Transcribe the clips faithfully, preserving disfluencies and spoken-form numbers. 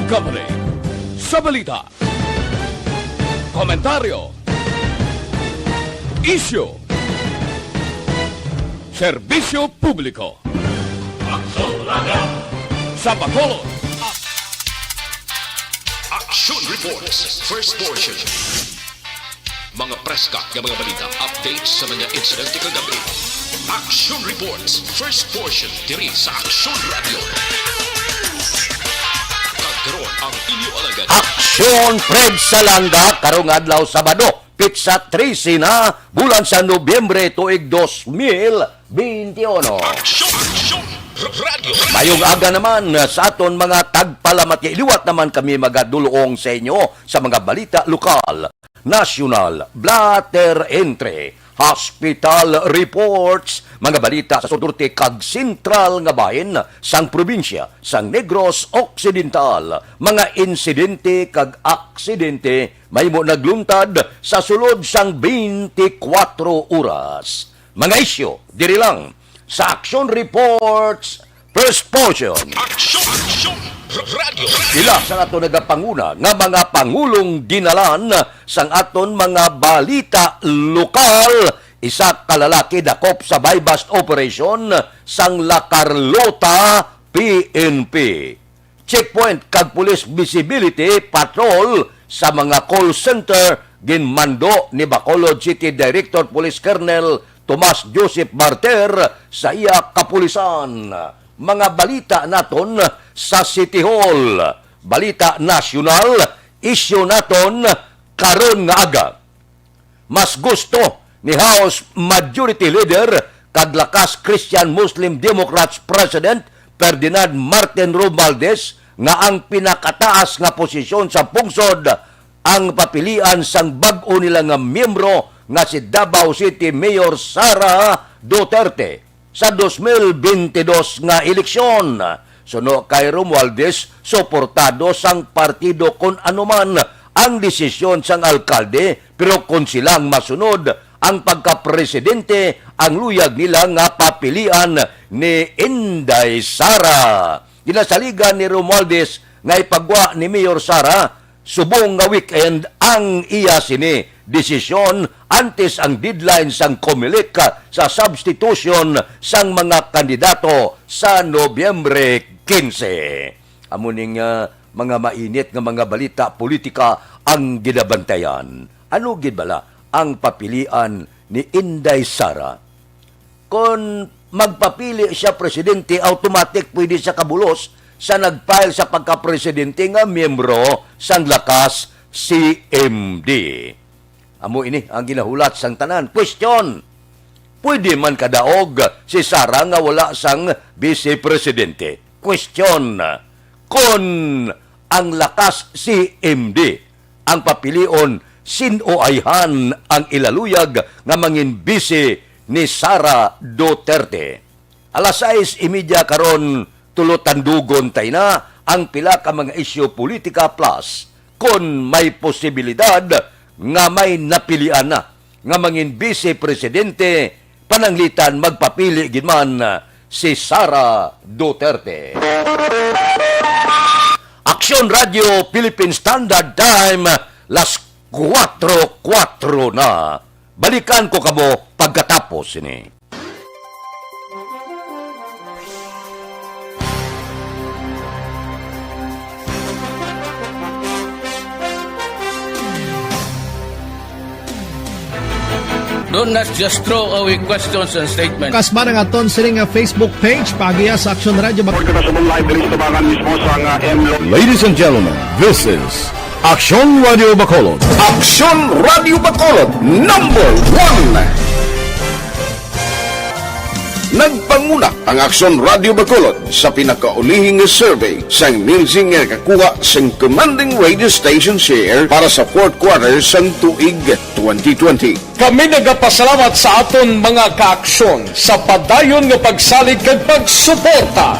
Company. Sa balita, komentaryo, isyu, serbisyo publiko. Sa Bacolod, Action Reports, first portion. Mga preska nga mga balita, updates sa mga insidente kagabi. Action Reports, first portion, diri sa Action Radio. Kag karon ang inyo alagad. Action Fred Salanga, karong adlaw Sabado, pitsa trese na, bulan sa Nobyembre, tuig dos mil beintiuno. Action, Action Radio. Mayong aga naman sa aton mga tagpalamati. Liwat naman kami magadulong sa inyo sa mga balita lokal, nasyonal, blotter entry, hospital reports, mga balita sa sudurte kag sentral nga bahin sang probinsya sang Negros Occidental, mga insidente kag aksidente mahimo nagluntad sa sulod sang twenty-four oras. Mga isyu diri lang sa Action Reports First Portion. Action, Action Radio. Pila sa ato nagapanguna nga mga pangulong dinalan sang aton mga balita lokal, isa ka lalaki dakop sa buy-bust operation sang La Carlota P N P. Checkpoint kag police visibility patrol sa mga call center ginmando ni Bacolod City Director Police Colonel Tomas Joseph Martir sa iya kapulisan. Mga balita naton sa City Hall. Balita nasyonal, isyu naton karon nga aga. Mas gusto ni House Majority Leader kag Lakas Christian Muslim Democrats President Ferdinand Martin Romualdez nga ang pinakataas nga posisyon sa pungsod ang papilian sang bag-o nila nga miyembro nga si Davao City Mayor Sara Duterte sa dos mil bentidós nga eleksyon. Suno kay Romualdez, suportado sang partido kon ano man ang desisyon sang alkalde, pero kon sila ang masunod ang pagkapresidente, ang luyag nila nga papilian ni Inday Sara. Ginasaligan ni Romualdez nga ipagwa ni Mayor Sara subong nga weekend ang iya sini desisyon antes ang deadline sang Comelec sa substitution sang mga kandidato sa Nobyembre quince. Amo ning, ah, mga mainit nga mga balita politika ang ginabantayan. Ano gid bala ang papilian ni Inday Sara? Kon magpapili siya presidente, automatic pwede siya kabulos sa nag-file sa pagkapresidente nga miyembro sang Lakas C M D. Amo ini ang ginahulat sang tanan. Question: pwede man kadaog si Sara nga wala sang vice presidente? Question: kon ang Lakas C M D ang papilion, sin-o ayhan ang ilaluyag nga mangin bisi ni Sara Duterte? Alas sais y media karon, tulo tandugon tay na ang pila ka mga isyu politika, plus kon may posibilidad nga may napilian na nga mangin bisi presidente, pananglitan magpapili gid man si Sara Duterte. Aksyon Radio Philippine Standard Time, las kuwatro kuwatro na. Balikan ko kamo pagkatapos sini. Don't not just throw away questions and statements. Kasman ang aton sining nga Facebook page, paagiha sa Aksyon Radio Bac- Report ka sa live diri sa tabangan mismo sa nga M Lo- Ladies and gentlemen, this is Aksyon Radio Bacolod. Aksyon Radio Bacolod, number one. Nagpanguna ang Aksyon Radio Bacolod sa pinakaulihing nga survey sang Nielsen nga nakakuha sang commanding radio station share para sa fourth quarter sang tuig twenty twenty. Kami nagapasalamat sa aton mga kaaksyon sa padayon nga pagsalig kag pagsuporta.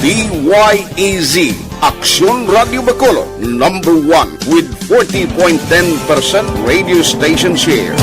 D Y E Z Aksyon Radio Bacolod, number one with forty point ten percent radio station share.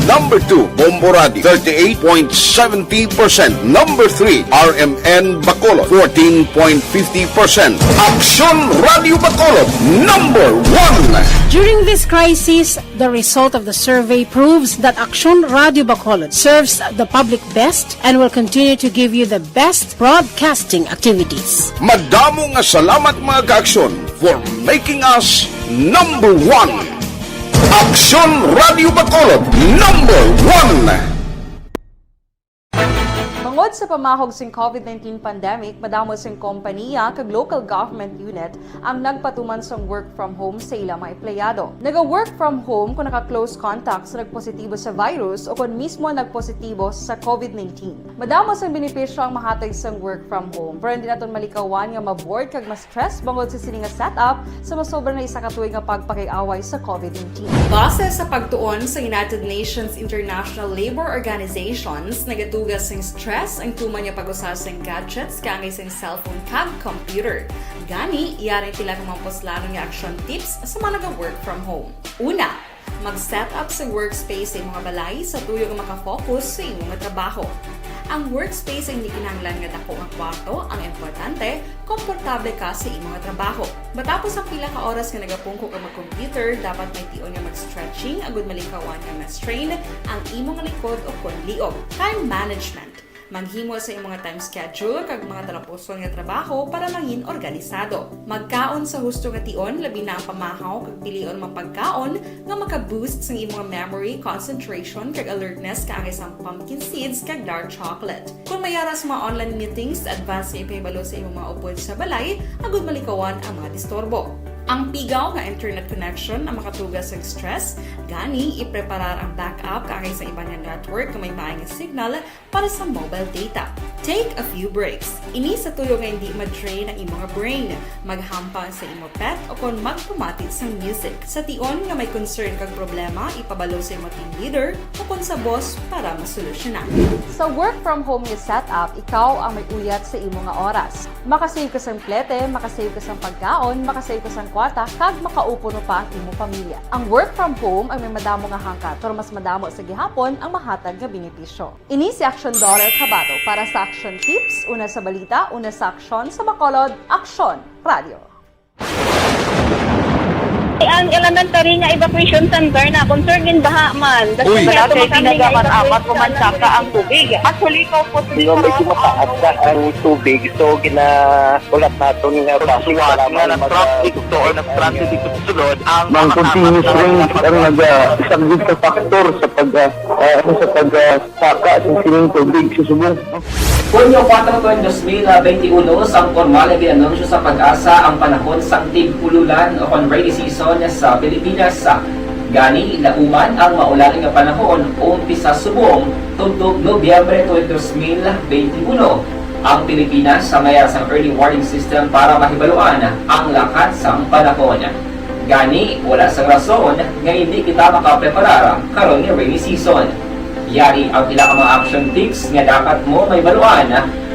Number two, Bombo Radio, thirty-eight point seventy percent. Number three, R M N Bacolod, fourteen point fifty percent. Aksyon Radio Bacolod, number one. During this crisis, the result of the survey proves that Aksyon Radio Bacolod serves the public best and will continue to give you the best broadcasting activities. Madamo nga salamat, mga ka-Aksyon, for making us number one. Aksyon Radio Bacolod, number one. Bangod sa pamahog sing COVID nineteen pandemic, madamo sing kompaniya kag local government unit ang nagpatuman sang work from home sa ila mga empleyado. Naga-work from home kung naka-close contact sa nagpositibo sa virus o kon mismo nagpositibo sa COVID nineteen. Madamo sang benepisyo ang mahatag sang work from home, pero hindi naton malikawan nga ma-bored kag ma-stress bangod sa sini nga setup sa masobra na isa ka tuig nga pagpakig-away sa COVID nineteen. Base sa pagtuon sa United Nations International Labour Organizations, nagatugas sing stress ang tuman nga pag-usa sing gadgets kaangay sing cellphone kag computer. Gani, yari ang pila ka mga puslanon nga action tips sa mga naga-work from home. Una, mag-set up sa workspace sa imong balay sa tuyo nga makafocus sa imong trabaho. Ang workspace ay hindi kinahanglan nga dako nga kwarto, ang importante, komportable ka sa imong trabaho. Matapos ang pila ka oras nga nagapungko ka mag-computer, dapat may tion nga mag-stretching agud malikawan nga ma-strain ang imong likod o kon liog. Time management. Maghimo sa imong time schedule kag mga talapuson nga trabaho para mangin organisado. Magkaon sa husto nga tion, labi na ang pamahaw kag pilion mga pagkaon nga maka-boost sang imong memory, concentration, kag alertness kaangay sang pumpkin seeds kag dark chocolate. Kung may ara sa mga online meetings, advance nga ipahibalo sa imong mga upod sa balay agud malikawan ang mga disturbo. Ang pigaw nga internet connection ang makatugas sang stress, gani ipreparar ang backup kaangay sa iban nga network nga may maay nga signal para sa mobile data. Take a few breaks. Ini sa tuyo nga hindi ma-drain ang imo nga brain. Maghampang sa imo pet o kon magpamati sang music. Sa tion nga may concern kag problema, ipabalo sa imo team leader o kon sa boss para masolusyonan. Sa work from home nga setup, ikaw ang may uyat sa imo nga oras. Makasave ka sang plete, makasave ka sang pagkaon, makasave ka sang kwarta, kag makaupuno pa ang imo pamilya. Ang work from home ang may madamo nga hangkat, pero mas madamo sa gihapon ang mahatag nga benepisyo. Ini si Action Daughter Kabato para sa Action Tips, una sa balita, una sa aksyon, sa Bacolod, Aksyon Radio. Ang elementary nga evacuation center na concern gin baha man. Uy. Wala kay tinaga man amat ko man saka ang tubig. Actually, ko po. Di ba, medyo mataas na ang tubig, so gina-, ulat naton nga suwat nga mag-, nag-transit to or nag-transit dito sa sulod ang mga continuous rain ang nag-, ah, isang sa factor sa pag, ah, ah, ano, sa pag, ah, saka sa sining tubig sa subong. Hunyo kuwatro, dos mil benti uno, sang pormal nga gin-anunsyo sa PAGASA ang panahon sang tig-ululan o kon rainy season sa Pilipinas. Gani, lauman ang maulan nga panahon umpisa subong tubtob Nobyembre twenty, dos mil benti uno. Ang Pilipinas may ara sang early warning system para mahibaluan ang lakat sang panahon. Gani, wala sang rason nga hindi kita makapreparar karon nga rainy season. Yari ang pila ka mga action tips nga dapat mo mahibaluan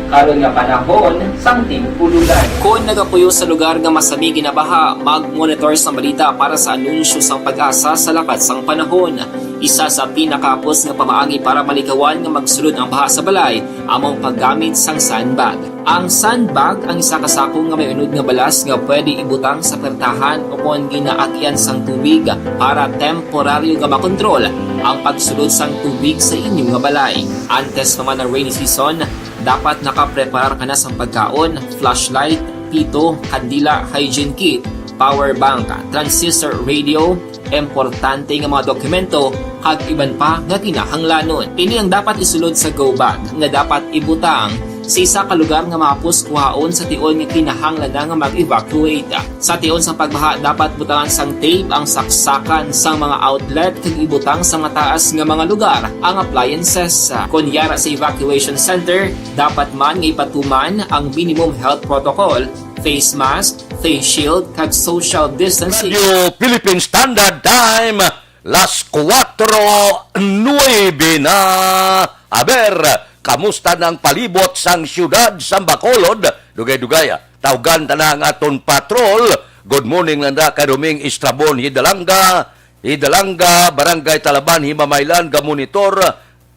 karon nga panahon sang tig-ululan. Kon nagapuyo sa lugar nga masami ginabaha, mag-monitor sang balita para sa anunsyo sang PAGASA sa lakat sang panahon. Isa sa pinakahapos nga pamaagi para malikawan nga magsulod ang baha sa balay amo ang paggamit sang sandbag. Ang sandbag ang isa ka sako nga may unod nga balas nga pwede ibutang sa pertahan o kon ginaagyan sang tubig para temporaryo nga makontrol ang pagsulod sang tubig sa inyo nga balay. Antes pa man ang rainy season, dapat nakapreparar ka na sang pagkaon, flashlight, pito, kandila, hygiene kit, power bank, transistor radio, importante nga mga dokumento, kag iban pa nga kinahanglanon. Ini ang dapat isulod sa go bag nga dapat ibutang sa isa ka lugar nga mahapos kuhaon sa tion nga kinahanglan na nga mag-evacuate. Sa tion sang pagbaha, dapat butangan sang tape ang saksakan sang mga outlet kag ibutang sa mataas nga mga lugar ang appliances. Kon yara sa evacuation center, dapat man nga ipatuman ang minimum health protocol, face mask, face shield, kag social distancing. Radio Philippine Standard Time, las kuwatro nuebe na. Aber, kamusta na ang palibot sang siyudad sang Bacolod? Dugay-dugay, ah. Tawgan ta na ang aton patrol. Good morning lang da kay Roming Estrabon Hidalanga, Hidalanga, Barangay Talaban, Himamaylan, ga monitor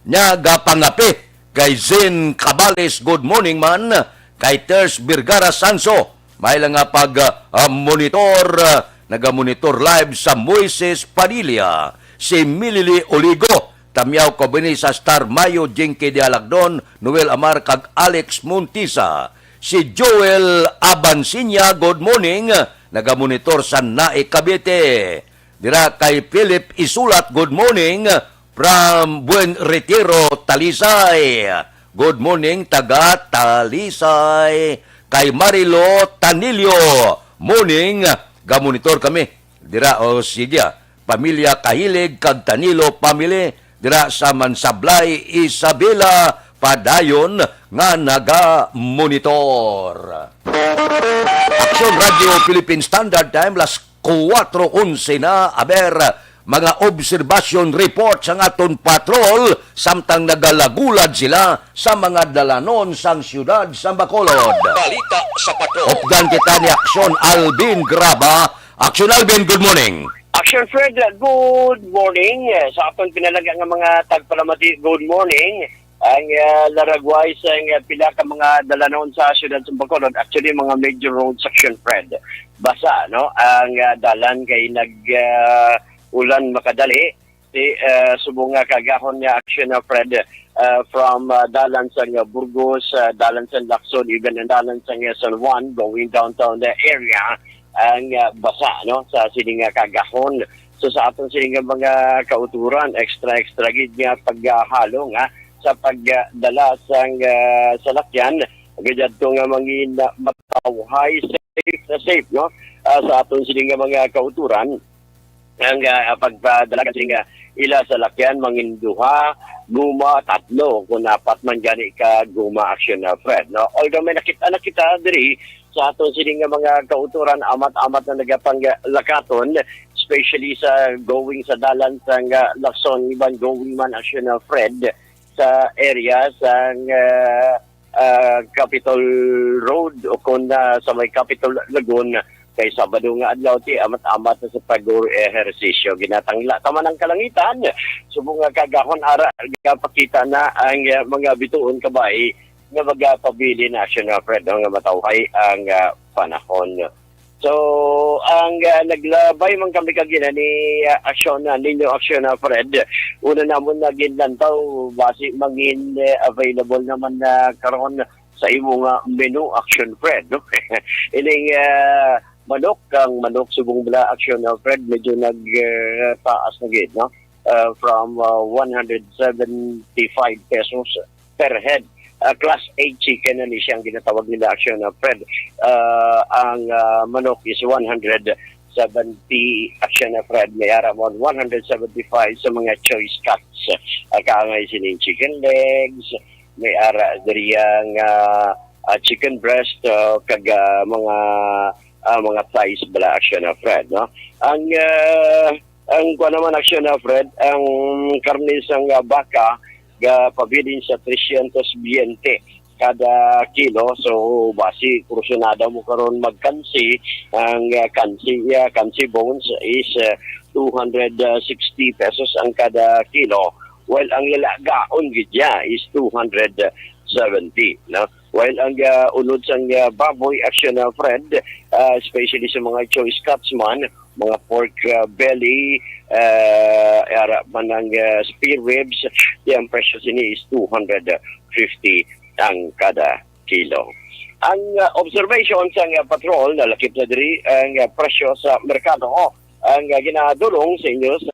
niya, ga pangapi. Kay Zen Cabales, good morning man. Kay Ters Vergara Sanso, may lang nga pag, ah, monitor, ah, nagamonitor live sa Moises Padilla. Si Milili Oligo, Tamiao Cobini sa Star Mayo, Jinky Dialagdon, Noel Amar, kag Alex Montisa. Si Joel Abansiña, good morning, nagamonitor sa Nae, Cavite. Dira kay Philip Isulat, good morning from Buen Retiro, Talisay. Good morning, taga Talisay. Kay Marilo Tanilio, morning, gamonitor kami. Dira, o sige, ah, pamilya Kahilig kag Tanilo family, dira sa Mansablay, Isabela, padayon nga nagamonitor. Aksyon Radio Philippine Standard Time, las kuwatro onse na. Aber, mga obserbasyon report sang aton patrol, samtang nagalagulad sila sa mga dalanon sang siyudad sang Bacolod. Balita sa patrol. Updan kita ni Aksyon Alvin Graba. Aksyon Alvin, good morning. Action Fred, good morning. Eh, sa aton pinalaga nga mga tagpalamati, good morning. Ang, ah, laragway sang, ah, pila ka mga dalanon sa siyudad sa Bacolod, actually, mga major roads, Action Fred. Basa, no? Ang, ah, dalan kay nag, ah, ulan makadali. Ti, ah, subong nga kagahon nga, Action, ah, Fred, ah, from, ah, dalan sang, ah, Burgos, ah, dalan sang Lacson, even ang dalan sang, ah, San Juan, going downtown the area, ang, ah, basa, no, sa sini nga kagahon. So, sa aton sini nga mga kauturan, extra, extra gid nga paghalong, ha, sa pagdala sang, ah, salakyan, gadto nga mangin, ah, matawhay, safe na safe, no? Ah, sa aton sini nga mga kauturan, ang, ah, pagpadala ka sini nga ila salakyan, mangin duha, guma, tatlo, kung apat man gani ka guma, Action, ah, Fred, no? Although may nakita na kita diri sa aton sini nga mga kauturan, amat-amat na nagapanglakaton, especially sa going sa dalan sang, ah, Lacson, iban going man, Action, ah, Fred, sa area sang, ah, ah, Capitol Road o kon, ah, sa may Capitol Lagoon. Kay Sabado nga adlaw, ti amat-amat na sa pag-ehersisyo. Ginatangla ta man ang kalangitan. Subong nga kagahon, ara, gapakita na ang, ah, mga bituon kabay nga magapabilin, Action, ah, Fred, no, nga matawhay ang, ah, panahon. So, ang, ah, naglabay man kami kag ina ni, ah, Action, ah, ninyo Action, ah, Fred. Una namon na ginlantaw, basi mangin, eh, available naman na karon sa imo nga menu, Action Fred, no? Ining, ah, manok, ang manok subong bala, Action, ah, Fred, medyo nag, ah, taas na gid, no? Ah, from, ah, one hundred seventy-five pesos per head. Ah, class A chicken na ni siya ang ginatawag nila, Action, ah, Fred. Ah, ang, ah, manok is one hundred seventy, Action, ah, Fred. May ara mo one hundred seventy-five sa mga choice cuts. Ah, kaangay sining chicken legs, may ara diri ang, ah, ah, chicken breast, ah, kag, ah, mga, ah, mga thighs bala, Action, ah, Fred, no? Ang, ah, ang kuwan naman, Action, ah, Fred, ang karne sang, ah, baka, gapabilin sa trescientos veinte kada kilo. So, basi, kursunada mo karon magkansi, ang, ah, kansi, ah, kansi bones is, ah, two hundred sixty pesos ang kada kilo, while ang lalagaon gid niya is two hundred seventy, no? While ang, ah, unod sang, ah, baboy, Action, ah, Fred, ah, especially sa mga choice cuts man, mga pork, ah, belly, ah, ara man ang, ah, spare ribs, ang presyo sini is two hundred fifty ang kada kilo. Ang, ah, observation sang, ah, patrol, nalakip na diri ang, ah, presyo sa merkado. Ang, ah, ginadulong sa inyo sa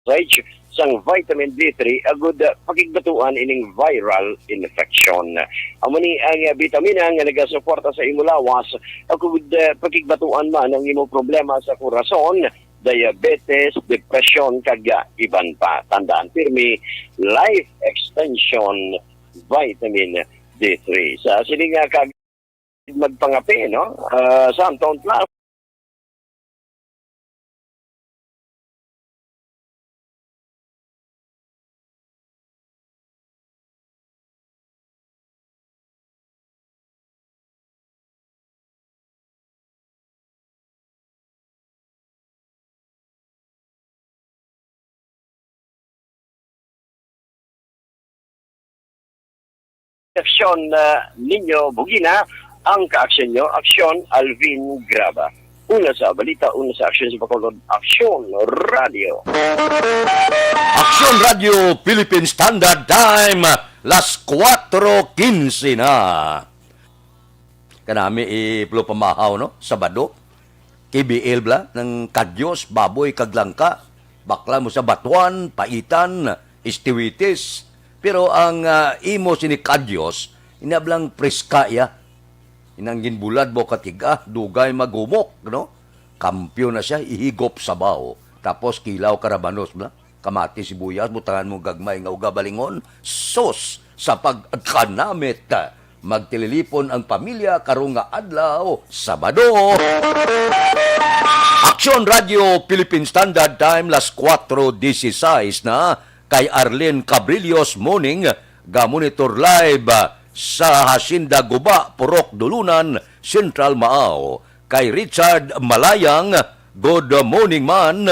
dosage sang vitamin D three agud, ah, pakigbatuan ining viral infection. Amo ni ang, ah, bitamina nga nagasuporta sa imo lawas, agud, ah, pakigbatuan man ang imo problema sa korason, diabetes, depresyon, kag, ah, iban pa. Tandaan pirmi, Life Extension Vitamin D three. Sa sini nga kag magpangape, no? Ah, Santon Plus. Aksyon, ah, ninyo, Bugina, ang kaaksyon nyo, Aksyon, Alvin Graba. Una sa balita, una sa aksyon sa Bacolod, Aksyon Radio. Aksyon Radio Philippine Standard Time, las kuwatro quince na. Kanami i Plo Pamahaw, no? Sabado. K B L bla, nang kadyos, baboy, kag langka. Bakla mo sa batuan, paitan, istiwitis. Pero ang, ah, imo sini kadyos, inablang preska iya. Inang ginbulad mo katig-a, dugay maghumok, no? Kampyo na siya, ihigop sabaw. Tapos kilaw karabanos, bla? Kamati, sibuyas, butangan mo gagmay nga uga balingon. Sus, sa pagkanamit, magtililipon ang pamilya karong nga adlaw, Sabado. Aksyon Radio Philippine Standard Time, las kuwatro dieciséis na, kay Arlene Cabrillos Muning, ga-monitor live sa Hacienda Guba, Purok Dulunan, Central Maao. Kay Richard Malayang, good morning man.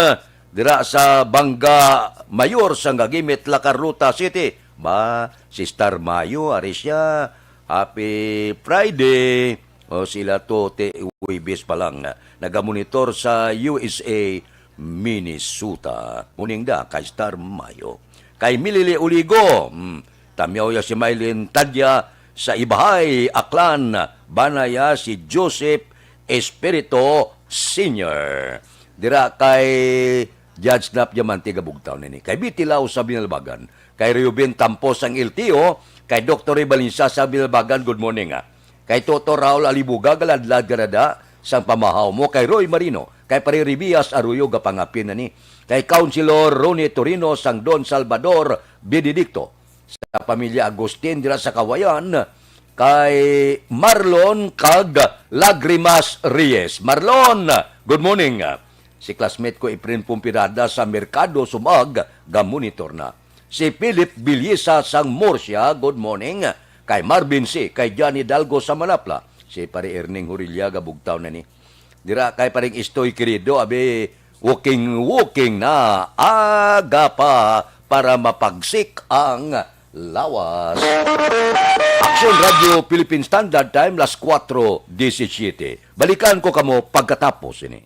Dira sa Bangga Mayor sang Gagimit, La Carlota City. Ba, Sister Mayo, ari siya. Happy Friday. O, sila to, ti Huwebes pa lang. Nagamonitor sa U S A, Minnesota. Muning da, kay Star Mayo. Kay Milili Uligo, hmm, tamyaw ya si Mylene Tadya sa Ibahay, Aklan. Bana ya si Joseph Espirito Senior. Dira kay Judge Nap Diamante, Gabugtaw nini. Kay Biti Lau sa Binalbagan. Kay Reuben Tampos ang L T O. Kay Doktor Ray Valencia sa Binalbagan, good morning, ah. Kay Toto Raul Alibuga, galadlad ka na da, sang pamahaw mo. Kay Roy Marino, kay Pare Ribias Arroyo, gapangapin na ni. Kay Councilor Ronnie Torino, sang Don Salvador Benedicto. Sa pamilya Agustin dira sa Kawayan, kay Marlon kag Lagrimas Reyes. Marlon, good morning. Si classmate ko, Efren Pompirada, sa Merkado Sumag, ga-monitor na. Si Philip Biliesa sang Murcia, good morning. Kay Marvin C, kay Johnny Dalgo sa Manapla. Si Pare Erning Hurilla, gabugtaw na ni. Dira kay Paring Istoy Querido, abi, walking, walking na, aga pa para mapagsik ang lawas. Aksyon Radio Philippine Standard Time, las kuwatro diecisiete. Balikan ko kamo pagkatapos ini.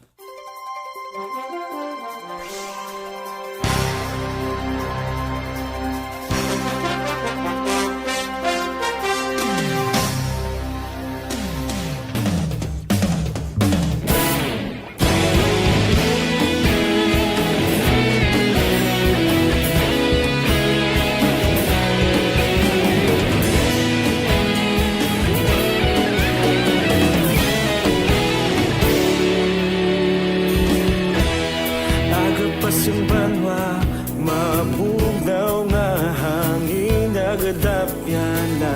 Aga pa sing banwa, mabugnaw nga hangin nagadapyan na.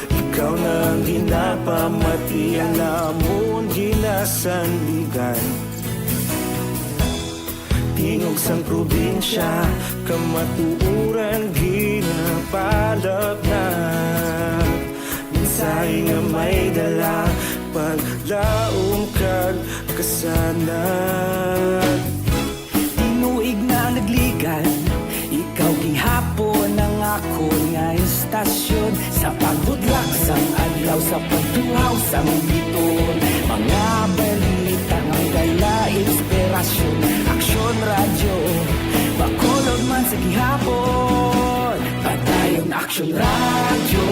Ikaw na ang ginapamati, ang amon ginasandigan. Tingog sang probinsya, kamatuoran ginapalapnat. Mensahe nga may dala, paglaom kag kasanag. Tinuig na nagligan, ikaw gihapon ang akon nga istasyon. Sa pagbudlak sang adlaw, sa pagtuhaw sang biton, mga balita nga dala inspirasyon. Aksyon Radyo, Bacolod man sa gihapon. Padayon Aksyon Radyo,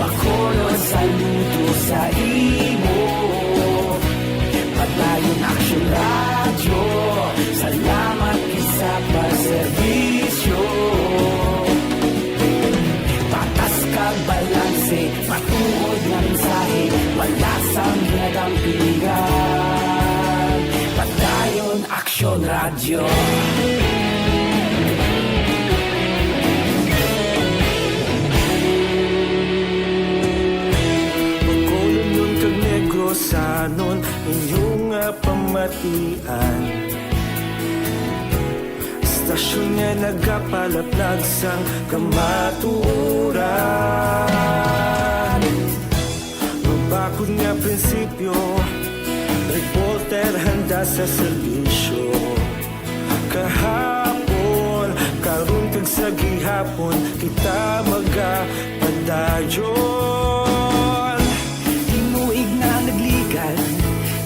Bacolod, saludo sa imo. Padayon Aksyon Radyo, salamat gid sa pagserbisyo. Patas kag balanse, matuod nga mensahe, wala sang ginadampingan. Padayon Aksyon Radyo. Bacolodnon kag Negrosanon, inyo nga pamatian. Istasyon nga nagapalaplag sang kamatuoran. Mabakod nga prinsipyo, reporter handa sa serbisyo. Kahapon, karon kag sa gihapon, kita Ta magapadayon. Tinuig na nagligan,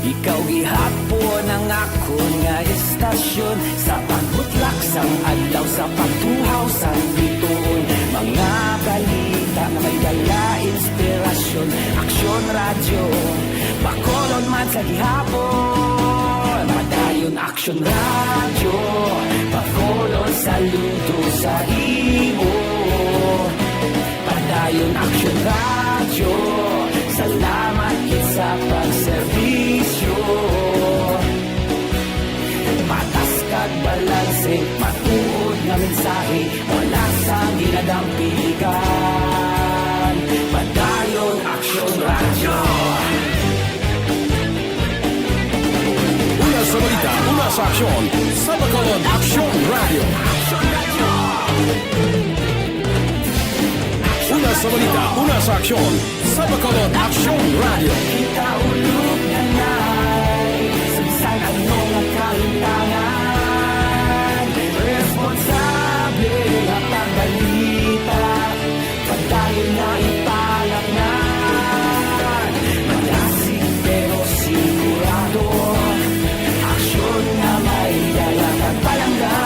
ikaw gihapon ang akon nga estasyon. Sa pagbutlak sang adlaw, sa pagtuhaw sang bituon, mga balita nga may dala inspirasyon. Aksyon Radyo, Bacolod man sa gihapon. Padayon Aksyon Radyo, Bacolod, saludo sa imo. Padayon Aksyon Radyo, salamat gid sa pagserbisyo. Patas kag balanse, matuod nga mensahe, wala sang ginadampigan. Padayon Aksyon Radyo. Una sa balita, una sa aksyon, sa Bacolod Aksyon Radyo. Una sa balita, una sa aksyon, sa Bacolod Aksyon Radyo. Kita ulog na nay, sa bisan ano nga kalimtangan, responsable nga pagbalita. Padayon na ipalaknan, malasig pero sigurado, aksyon nga may dala kag palangga.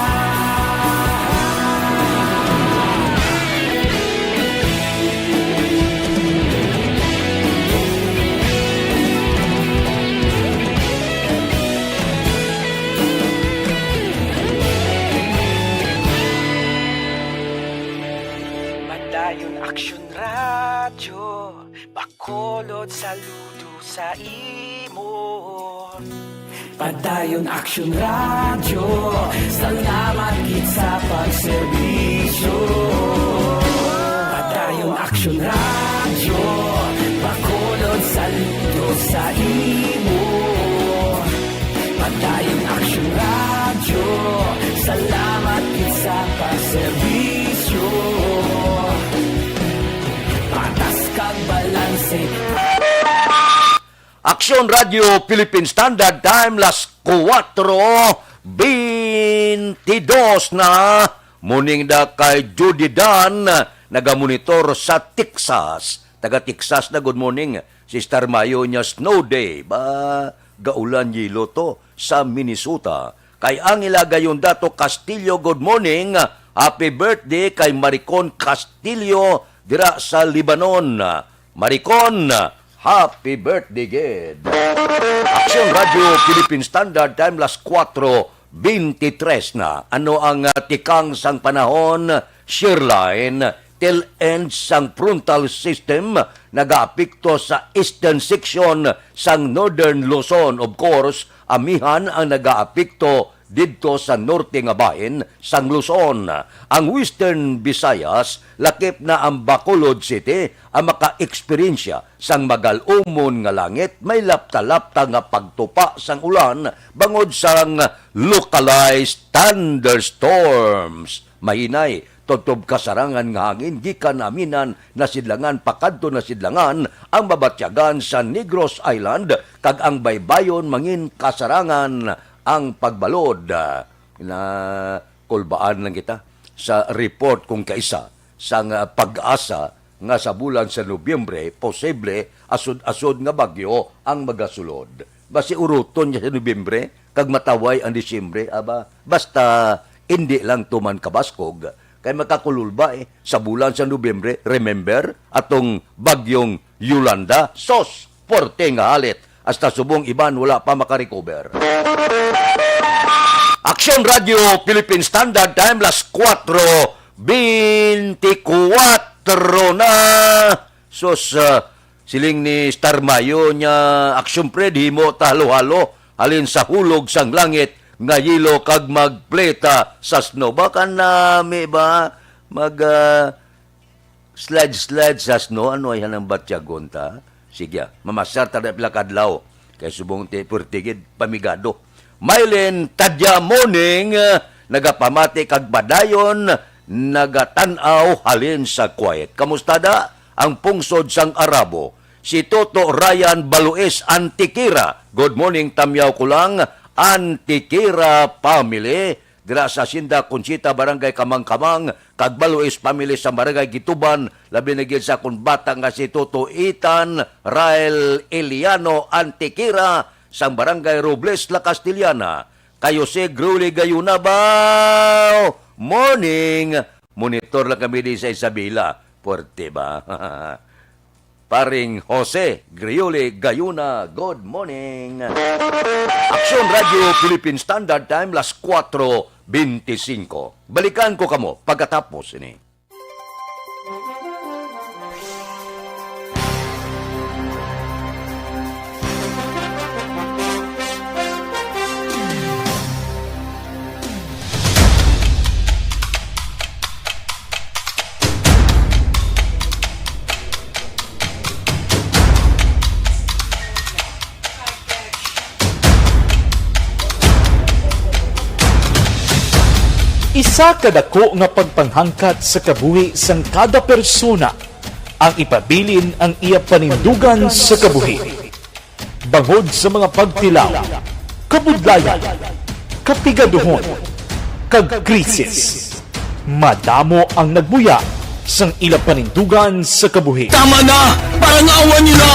Padayon Aksyon Radyo, Bacolod, saludo sa imo. Padayon Aksyon Radyo, salamat gid sa pagserbisyo. Padayon Aksyon Radyo, Bacolod, saludo sa imo. Padayon Aksyon Radyo, salamat gid sa pagserbisyo. Patas kag balanse. Aksyon Radyo Philippine Standard Time, las kuwatro bentidós na. Morning da kay Judy Dan, nagamonitor sa Texas. Taga Texas na, good morning. Sister Mayo niya, snow day. Ba, gaulan yelo to sa Minnesota. Kay Angela Gayondato Castillo, good morning. Happy birthday kay Maricon Castillo dira sa Lebanon. Maricon, happy birthday gid. Aksyon Radyo Philippine Standard Time, las kuwatro bentidós na. Ano ang, ah, tikang sang panahon? Shearline, tail end sang frontal system nagaapekto sa eastern section sang Northern Luzon. Of course, amihan ang nagaapekto didto sa norte nga bahin sang Luzon. Ang Western Visayas, lakip na ang Bacolod City, ang maka-eksperyensya sang magal-umon nga langit, may lapta-lapta nga pagtupa sang ulan bangod sang localized thunderstorms. Mahinay, tubtob kasarangan nga hangin gikan amihanan, nasidlangan pakadto nasidlangan ang mabatyagan sa Negros Island, kag ang baybayon mangin kasarangan ang pagbalod. Na kulbaan lang kita sa report kung kaisa sang, ah, PAGASA nga sa bulan sa Nobyembre, posible asod-asod nga bagyo ang magasulod. Basi uruton niya sa Nobyembre, kag mataway ang Disyembre, aba, basta indi lang tuman kabaskog, kay makakululba, eh, sa bulan sa Nobyembre, remember, atong bagyong Yolanda, sos, porte nga halit, hasta subong iban wala pa makarecover. Aksyon Radyo Philippine Standard Time, las kuwatro bentikuwatro na. Sus, ah, siling ni Star Mayo niya, Aksyon Fred, himo ta halo-halo, halin sa hulog sang langit nga yelo kag magpleta sa snow. Baka nami ba mag, ah, slide-slide sa snow, ano ay hanang batyagon ta? Sige, ah, mamasar ta na pila kadlaw. Kay subong ti, pwerte gid, pamigado. Mylene Tadya Moning, ah, nagapamati kag padayon, nagatan-aw halin sa Kuwait. Kamusta da ang pungsod sang Arabo? Si Toto Ryan Baluis Antiquera. Good morning, Tamyaw ko lang, Antiquera family. dira sa Hacienda Conchita, Barangay Kamangkamang, kag Baluis family sa Barangay Gituban, labi na gid sa akon bata nga si Toto Ethan Rael Eliano Antequera, sang Barangay Robles, La Castellana. Kayo si Gruli Gayuna ba? Morning! Monitor lang kami di sa Isabela. Puwerte ba? Paring Jose Griuli Gayuna, good morning. Aksyon Radio Philippine Standard Time, las kuwatro bente singko. Balikan ko kamo pagkatapos ini. Isa ka dako nga pagpanghangkat sa kabuhi sang kada persona ang ipabilin ang iya panindugan sa kabuhi. Bangod sa mga pagtilaw, kabudlayan, kapigaduhon, kag krisis, madamo ang nagbuya sang ila panindugan sa kabuhi. Tama na! Parangawan niyo na!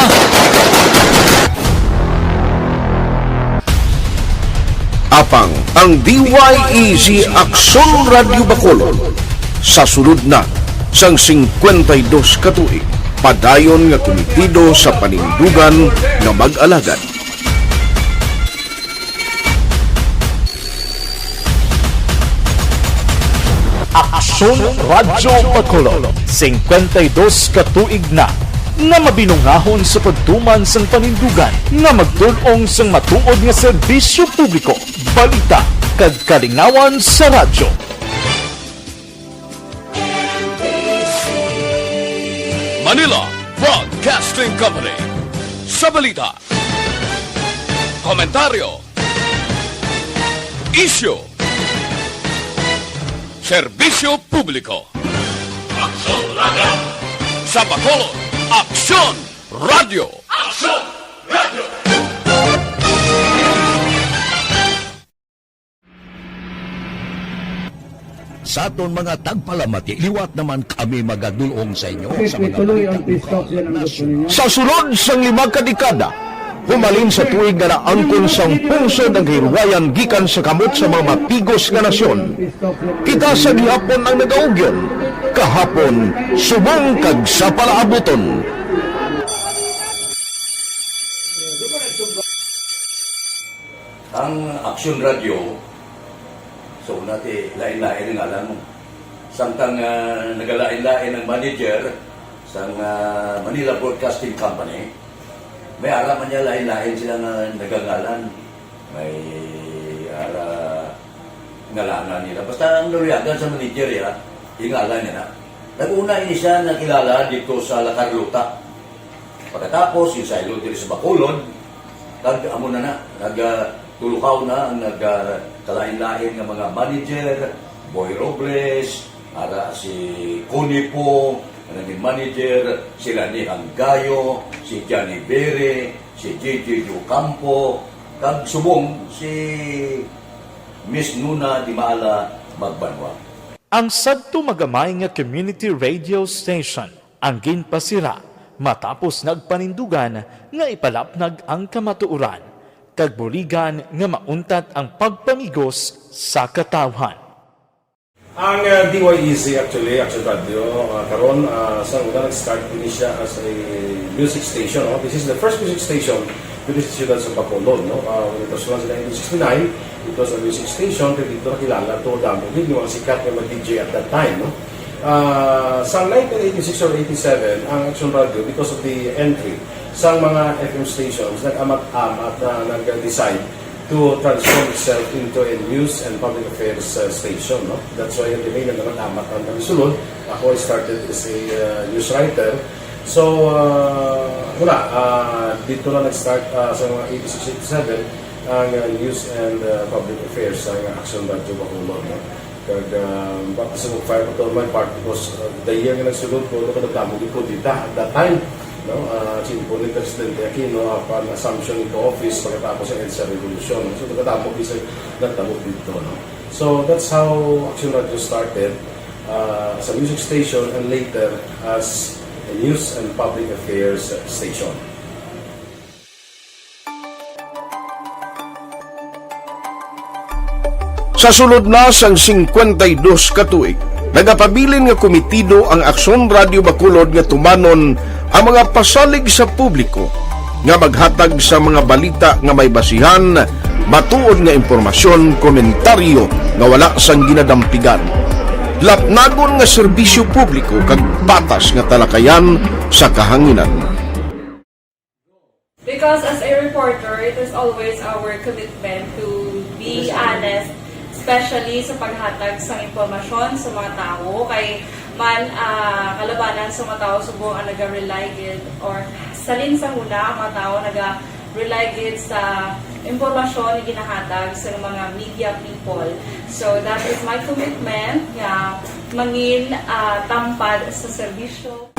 Apang ang D Y E Z Aksyon Radyo Bacolod sa sulod na sang singkwenta y dos ka tuig, padayon nga kumitido sa panindugan nga mag-alagad. Aksyon Radyo Bacolod, singkwenta y dos ka tuig na nga mabinungahon sa pagtuman sang panindugan nga magtul-ong sang matuod nga serbisyo publiko, balita, kag kalingawan sa radyo. Manila Broadcasting Company. Sa balita, komentaryo, isyu, serbisyo publiko. Aksyon Radyo. Sa Bacolod, Aksyon Radyo. Aksyon Radyo. Sa aton mga tagpalamati, liwat naman kami magadul-ong sa inyo sa mga balita. Sa sulod sang lima ka dekada, humalin sa tuig nga naangkon sang pungsod ang kahilwayan gikan sa kamot sa mga matigos nga nasyon. Kita sa gihapon ang nagaugyon, kahapon subong kag sa palaabuton. Ang Aksyon Radyo, sa una ti lain-lain ang ngalan mo. Samtang, ah, nagalain-lain ang manager sang, ah, Manila Broadcasting Company, may ara man niya lain-lain sila nga nagangalan. May ara ngalanan nila. Basta ang naluyagan sa manager, ya, yung ngalan niya na. Nag-una ini siya nakilala dito sa La Carlota. Pagkatapos, yung saylo diri sa Bacolod, kag amo na na, nag, ah, tulukaw na ang nag, ah, kalain-lain nga mga manager, Boy Robles, ara si Connie po, nga naging manager, si Rani Hanggayo, si Johnny Bere, si J J Ocampo, kag subong si Miss Nuna Di Maala Magbanwa. Ang sadto magamay nga community radio station ang ginpasira matapos nagpanindugan nga ipalapnag ang kamatuoran kag buligan nga mauntat ang pagpamigos sa katawhan. Ang, uh, D Y E Z actually, Action Radio, uh, karon, uh, sa una nag-start ini siya as a music station, no? This is the first music station dito sa siyudad sa Bacolod, no? Uh, when it was launched in nineteen sixty-nine, it was a music station, kaya dito nakilala to, damo gid yung mga sikat nga mag-D J at that time, no? Ah, sa nineteen eighty-six or eighty-seven, ang Action Radio, because of the entry sa mga F M stations, nag-amat-amat na nag-decide to transform itself into a news and public affairs, uh, station, no? That's why, anyway, nag-amat-amat ang kami sulod. Ako, I started as a, uh, news writer. So, uh, wala, uh, dito na nag-start, uh, sa mga eighty-six, eighty-seven, ang, uh, news and, uh, public affairs sa Action Radio Bacolod, no? Kag, ah, baka sa mag-fire pa to my part because, ah, the year nga nagsulod ko, ano, kadamo gid ko dita at that time, no? Ah, simple ni Presidente Aquino, ah, pan assumption into office pagkatapos ng EDSA Revolution. So, kadamo gid sa nagtabo dito, no? So that's how Action Radio started, uh, as a music station and later as a news and public affairs station. Sa sulod na sang singkwenta y dos ka tuig, nagapabilin nga komitido ang Aksyon Radio Bacolod nga tumanon ang mga pasalig sa publiko nga maghatag sa mga balita nga may basihan, matuod nga impormasyon, komentaryo nga wala sang ginadampigan, lapnagon nga serbisyo publiko kag patas nga talakayan sa kahanginan. Because as a reporter, it is always our commitment to be honest, especially sa paghatag sang impormasyon sa mga tawo. Kay man, ah, kalabanan sa mga tawo subong ang naga-rely gid, or salin sa huna ang mga tawo naga-rely gid sa impormasyon nga ginahatag sa mga media people. So that is my commitment nga mangin, ah, tampad sa serbisyo.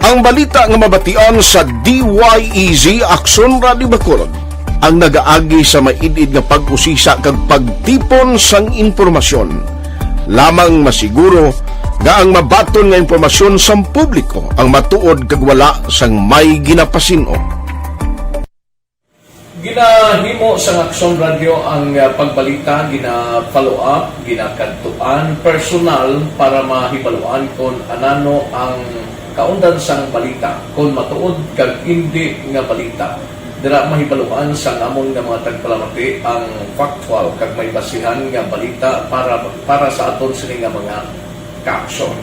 Ang balita nga mabatian sa D Y E Z Aksyon Radio Bacolod ang nagaagi sa maid-id nga pag-usisa kag pagtipon sang impormasyon. Lamang masiguro nga ang mabaton nga impormasyon sang publiko ang matuod kag wala sang may ginapasin-o. Ginahimo sang Aksyon Radio ang, ah, pagbalita, gina-follow up, ginakadtuan personal para mahibaluan kon anano ang kaundan sang balita, kon matuod kag indi nga balita. Dira mahibaluan sang amon nga mga tagpalamati ang factual kag may basihan nga balita para para sa aton sini nga mga kaaksyon.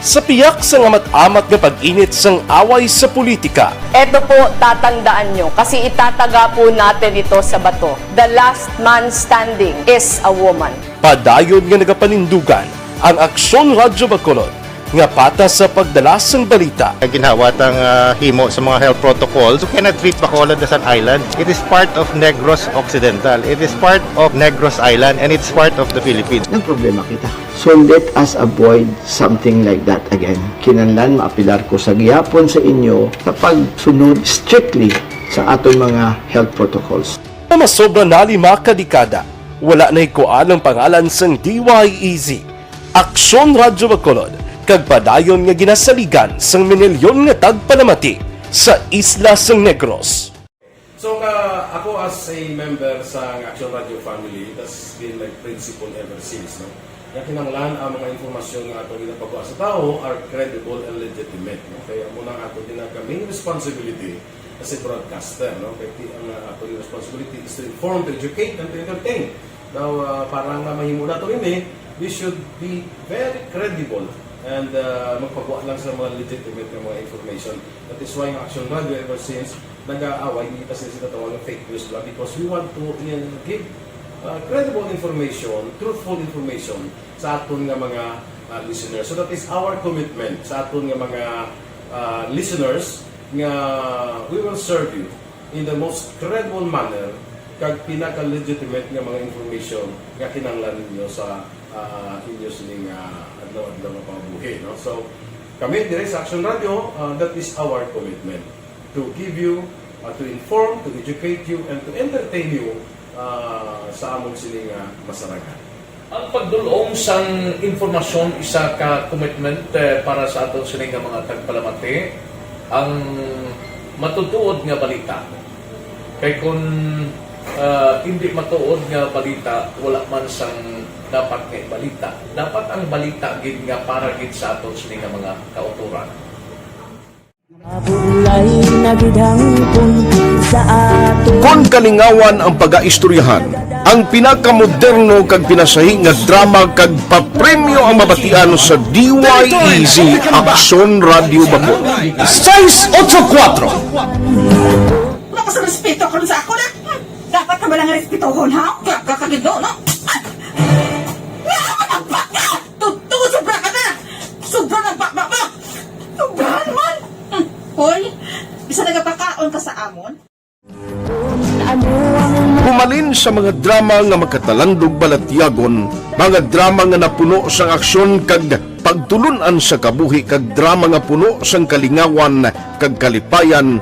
Sa piyak sang amat-amat nga pag-init sang away sa politika, Eto po, tatandaan nyo, kasi itataga po natin ito sa bato. The last man standing is a woman. Padayon nga nagapanindugan ang Aksyon Radyo Bacolod nga patas sa pagdala sang balita. Ginhawat ang, ah, himo sa mga health protocols. You cannot treat Bacolod as an island. It is part of Negros Occidental. It is part of Negros Island, and it's part of the Philippines. Nagproblema kita. So let us avoid something like that again. Kinahanglan maapilar ko sa gihapon sa inyo sa pagsunod strictly sa aton mga health protocols. Nga masobra na lima ka dekada, wala nahikuan ang pangalan sang D Y E Z, Aksyon Radyo Bacolod, kag padayon nga ginasaligan sang minilyon nga tagpalamati sa isla sang Negros. So, ka, ako as a member sa Action Radio family, that's been my principle ever since, no? Nga kinahanglan ang mga impormasyon nga ato ginapagawa sa tawo are credible and legitimate, no? Kaya amo na ang ato ginaka main responsibility as a broadcaster, no? Kay ti-, ang, uh, ato responsibility is to inform, to educate, and to entertain. Now, uh, para nga mahimo nato ini, we should be very credible and, uh, magpagawa lang sa mga legitimate nga mga information. That is why ang Action Radio ever since nag-aaway, hindi kasi sila tawag ng fake news lang because we want to, uh, give, uh, credible information, truthful information sa aton nga mga, uh, listeners. So that is our commitment sa aton nga mga, uh, listeners nga we will serve you in the most credible manner kag pinaka-legitimate nga mga information nga kinahanglan ninyo sa, uh, inyo sining, uh, adlaw-adlaw nga pangabuhi, no? So, kami dire sa Action Radio, uh, that is our commitment to give you, uh, to inform, to educate you, and to entertain you, uh, sa amon sini nga masarangan. Ang pagdul-ong sang impormasyon isa ka commitment, eh, para sa aton sini nga mga tagpalamati, ang matutuod nga balita. Kay kun, ah, indi matuod nga balita, wala man sang dapat nga ibalita. Dapat ang balita gid nga para gid sa aton sini nga mga kautoran. Mabulay na gid hangpon sa ato. Kon kalingawan ang pagaistoryahan, ang pinakamoderno kag pinasahi nga drama kag papremyo ang mabatian sa D Y E Z Aksyon Radio Bacolod. Sais otso kuwatro. Wala ka sa respeto karon sa ako na. Dapat ka ba lang respetohon, ha? Kaya ka kagido, no? Nga ako nagbaka! Totoo, sobra ka na! Sobra na baba mo! Sobra naman! Hmm. Hoy, bisa nagapakaon ka sa amon? Humalin sa mga drama nga makatalandog balatyagon, mga drama nga napuno sang aksyon kag pagtulun-an sa kabuhi kag drama nga puno sang kalingawan kag kalipayan,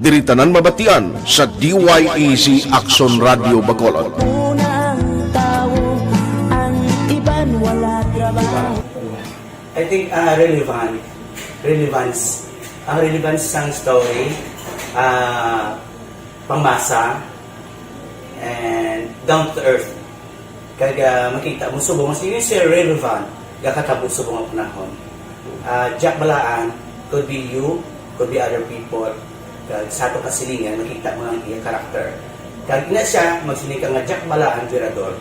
Diri tanan mabatian sa D Y E Z Aksyon Radio Bacolod. Unang tao, ang iban wala trabaho. I think, ah, relevant. Relevance. Ang relevance sang story, ah, pangmasa, and down to earth. Kag, ah, makita mo subong, mas yun siya relevant, gakatabo subong ang panahon. Ah, Jack Balaan, could be you, could be other people, kag sa ato kasilingan, makita mo ang iya character. Kag ina siya, magsiling ka nga Jack Balaan, Virador,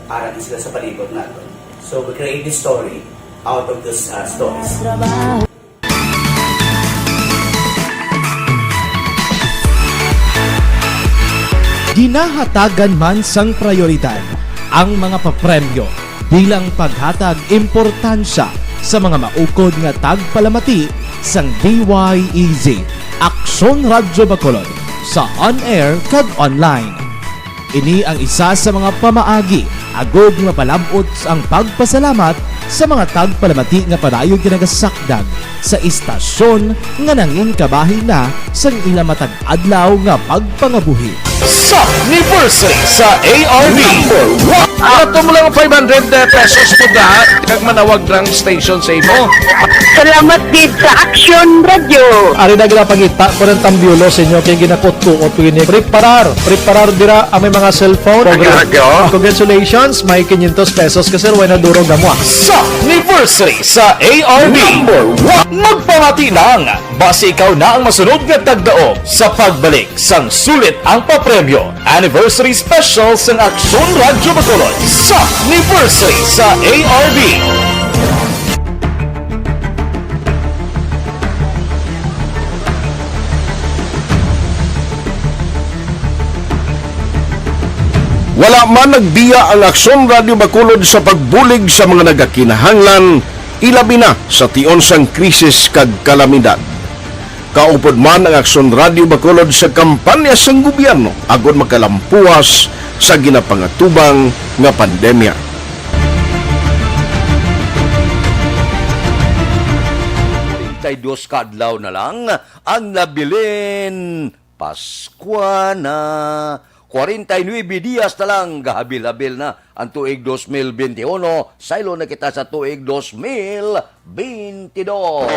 ara na sila sa palibot nato. So, we create this story out of those, uh, stories. Ginahatagan man sang prayoridad ang mga papremyo bilang paghatag importansya sa mga maukod nga tagpalamati sang D Y E Z Aksyon Radyo Bacolod sa on-air kag online. Ini ang isa sa mga pamaagi agod nga mapalab-ot ang pagpasalamat sa mga tagpalamati nga padayon ginagasakdag sa istasyon nga nangin kabahin na sang ila matag adlaw nga pagpangabuhi. Sa anniversary sa A R D. Number one. Ato mo lang five hundred pesos po da, kag manawag ng station sa imo. Salamat gid sa Action Radio. Ari na gina pangita ko ng tambiolo sa inyo kay ginakutkuot ko ini. Preparar, preparar dira ang may mga cellphone. Action Radio. Congratulations, may quinientos pesos ka, sir, way na durog amo, ah. Sa anniversary sa A R D. Number one. Magpamati lang, basi ikaw na ang masunod nga tagdaog sa pagbalik sang sulit ang papremyo. Anniversary Special sang Aksyon Radyo Bacolod sa anniversary sa A R D. Wala man nagbiya ang Aksyon Radyo Bacolod sa pagbulig sa mga nagakinahanglan, ilabi na sa tion sang krisis kag kalamidad. Kaupod man ang Aksyon Radyo Bacolod sa kampanya sang gobyerno agod makalampuwas sa ginapangatubang nga pandemya. Kwarenta y dos ka adlaw na lang ang nabilin Paskwa na. Kwarenta y nuebe dias na lang, gahabil-habil na ang tuig dos mil benti uno, saylo na kita sa tuig dos mil benti dos.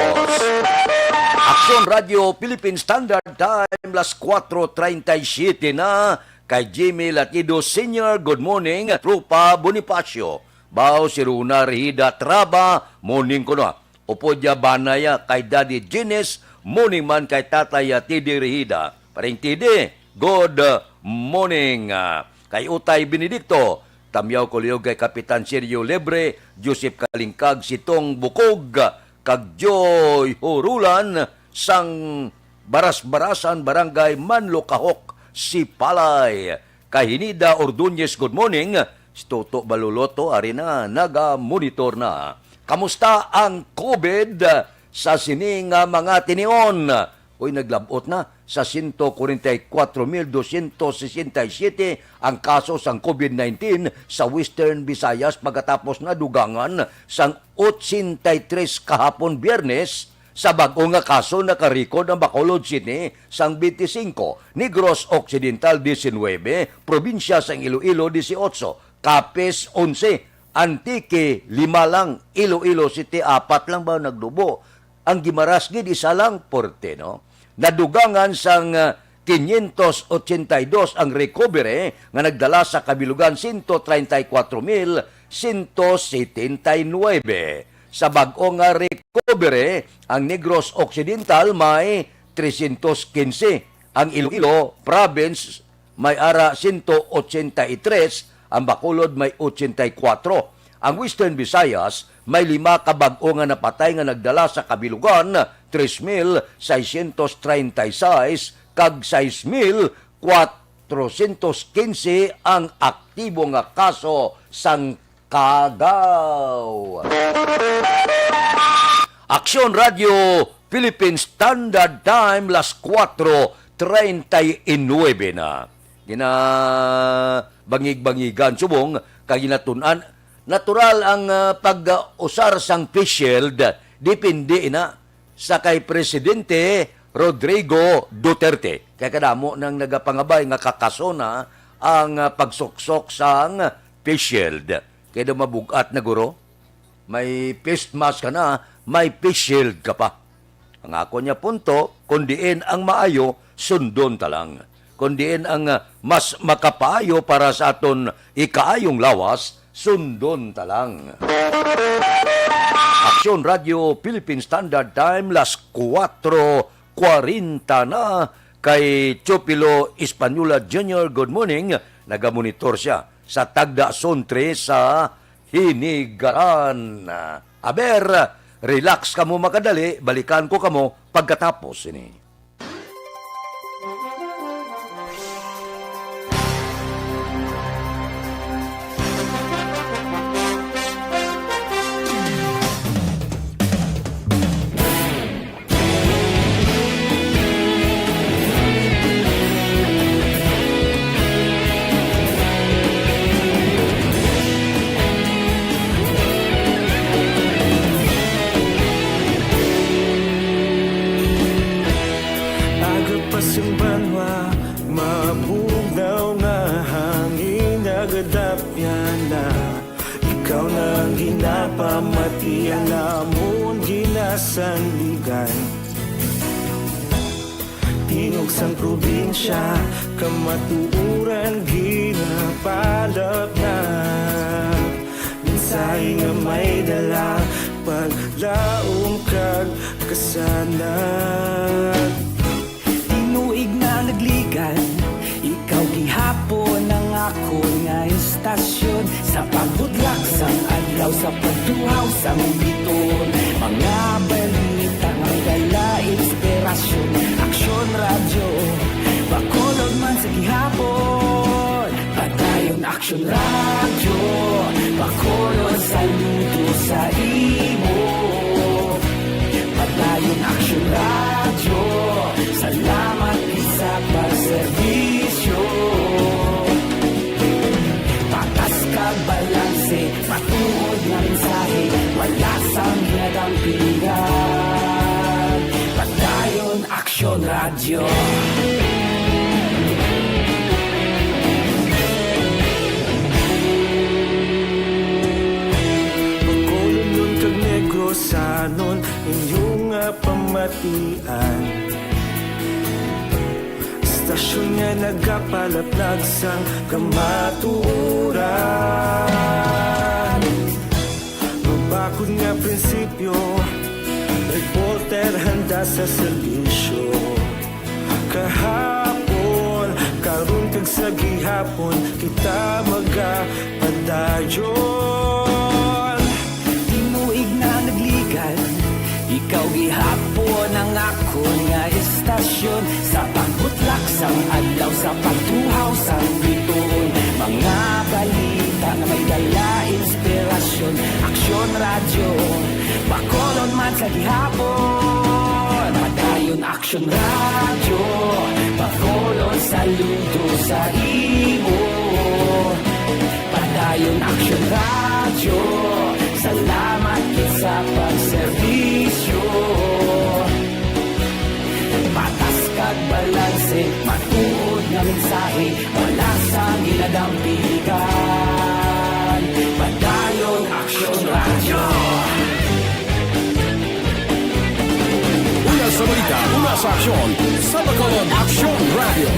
Aksyon Radio Philippine Standard Time, las kuwatro treinta y siete na. Kay Jimmy Latido Senior, good morning. Tropa Bonifacio, Bao, si Runa Rehida Traba, morning kuno. Upod ya bana ya kay Daddy Gines, morning man kay Tatay ya T D Rehida. Paring T D, good morning. Ah, kay Utay Benedicto, Tamyaw Kuliyog kay Kapitan Sergio Lebre, Joseph Kalingkag, Sitong Bukog, kag Joy Hurulan sang Baras-Barasan, Barangay Manlukahok, Sipalay. Kay Hinida Ordonez, good morning. Si Toto Baloloto, ari na, naga-monitor na. Kamusta ang COVID sa sini nga mga tinion? Uy, naglab-ot na sa sento kwarenta y kuwatro mil dosyentos sesenta y siyete ang kaso sang COVID nineteen sa Western Visayas, pagkatapos nadugangan sang otsenta y tres kahapon Biyernes. Sa bag-o nga kaso, nakarecord ang Bacolod City sang benti singko, Negros Occidental diecinuebe, probinsya sang Iloilo dieciocho, Capiz onse, Antique lima lang, Iloilo City apat lang ba nagdubo. Ang Guimaras gid isa lang, porte, no? Nadugangan sang, ah, quinientos ochenta y dos ang recovery nga nagdala sa kabilugan sento treinta y kuwatro mil sento setenta y nuebe. Sa bag-o nga recovery, ang Negros Occidental may trescientos quince, ang Iloilo Province may ara sento ochenta y tres, ang Bacolod may ochenta y kuwatro. Ang Western Visayas may lima ka bag-o nga napatay nga nagdala sa kabilugan, tres mil seiscientos treinta y seis, kag sais mil kuwatrosyentos kinse ang aktibo nga kaso sang kagaw. Aksyon Radio, Philippine Standard Time, las kuwatro treinta y nuebe na. Ginabangig-bangigan subong kag ginatun-an. Natural ang, ah, pag-usar sang face shield, depende na sa kay Presidente Rodrigo Duterte. Kay kadamo nang nagapangabay nga kakaso na ang, ah, pagsuksok sang face shield. Kay daw mabug-at na, guro. May face mask ka na, may face shield ka pa. Ang ako niya punto, kung diin ang maayo, sundon ta lang. Kung diin ang, ah, mas makapaayo para sa aton ikaayong lawas, sundon ta lang. Aksyon Radio Philippine Standard Time, las kuwatro kwarenta na. Kay Teofilo Española Junior, good morning. Nagamonitor siya sa Tagda Zone three sa Hinigaran. Aber, relax kamo, makadali, balikan ko kamo pagkatapos ini. Aga pa sing banwa, mabugnaw nga hangin nagadapyan na. Ikaw na ang ginapamatian namon ginasandigan. Tingog sang probinsya, kamatuoran ginapalapnag. Mensahe nga may dala, paglaom kag kasanag. Tinuig na nagligan, ikaw gihapon ang akon nga istasyon. Sa pagbudlak sang adlaw, sa pagtuhaw sang biton, mga balita nga may dala inspirasyon. Aksyon Radyo, Bacolod man sa gihapon. Padayon Aksyon Radyo, Bacolod, saludo sa imo. Padayon Aksyon Radyo, salamat gid sa pagserbisyo. Patas kag balanse, matuod nga mensahe, wala sang ginadampigan. Padayon Aksyon Radyo. Bacolodnon kag Negrosanon, inyo nga pamatian. Istasyon nga nagapalaplag sang kamatuoran. Mabakod nga prinsipyo, reporter handa sa serbisyo. Kahapon, karon kag sa gihapon, kita magapadayon. Tinuig na nagligan, ikaw gihapon ang akon nga istasyon. Sa pagbutlak sang adlaw, sa pagtuhaw sang bituon, mga balita nga may dala inspirasyon. Aksyon Radyo, Bacolod man sa gihapon. Padayon Aksyon Radyo, Bacolod, saludo sa imo. Padayon Aksyon Radyo, salamat gid sa pagserbisyo. Patas kag balanse, matuod nga mensahe, wala sang ginadampigan. Padayon Aksyon Radyo. Una sa balita, una sa aksyon, sa Bacolod Aksyon Radyo.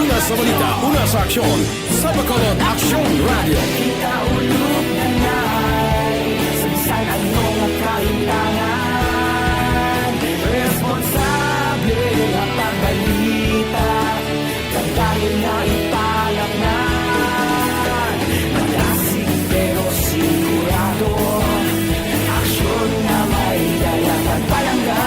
Una sa balita, una sa aksyon, sa Bacolod Aksyon Radyo. Kita ulog na nai, sa bisan ano nga kahintangan, responsable nga pagbalita, padayon na ipalapnan. Madasig pero sigurado, aksyon nga may dala kag palangga.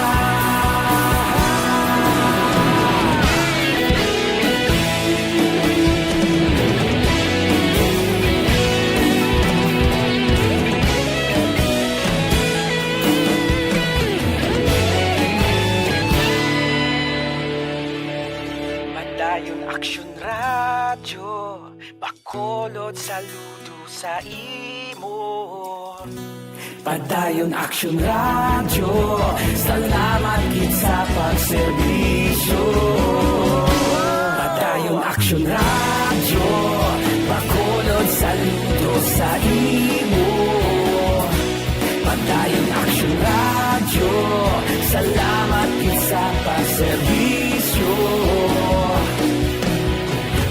Padayon Aksyon Radyo, Bacolod, saludo sa imo. Padayon Aksyon Radyo, salamat gid sa pagserbisyo. Padayon Aksyon Radyo, bakulod saludo sa imo. Padayon Aksyon Radyo, salamat gid sa pagserbisyo.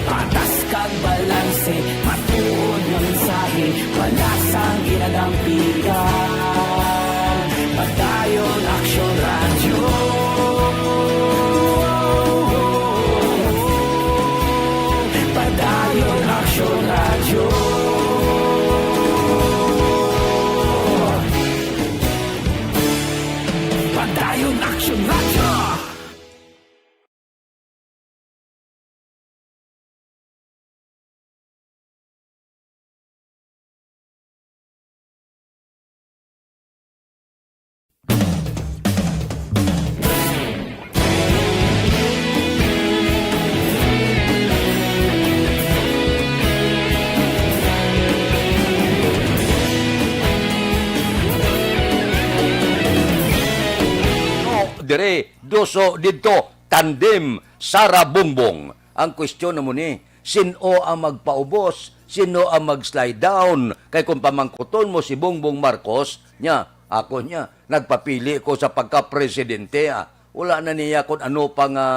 Patas kag balanse, matuod nga mensahe, palasang ginadampigan. Padayon Aksyon Radyo. Padayon Aksyon Radyo. Padayon Aksyon Radyo. Dire, duso didto, tandem, Sara Bongbong. Ang kwestiyon na mo ni, sin-o ang magpaubos? Sin-o ang mag-slide down? Kay kung pamangkuton mo si Bongbong Marcos, niya, ako niya, nagpapili ko sa pagka-presidente, ah. Wala na niya kung ano pa nga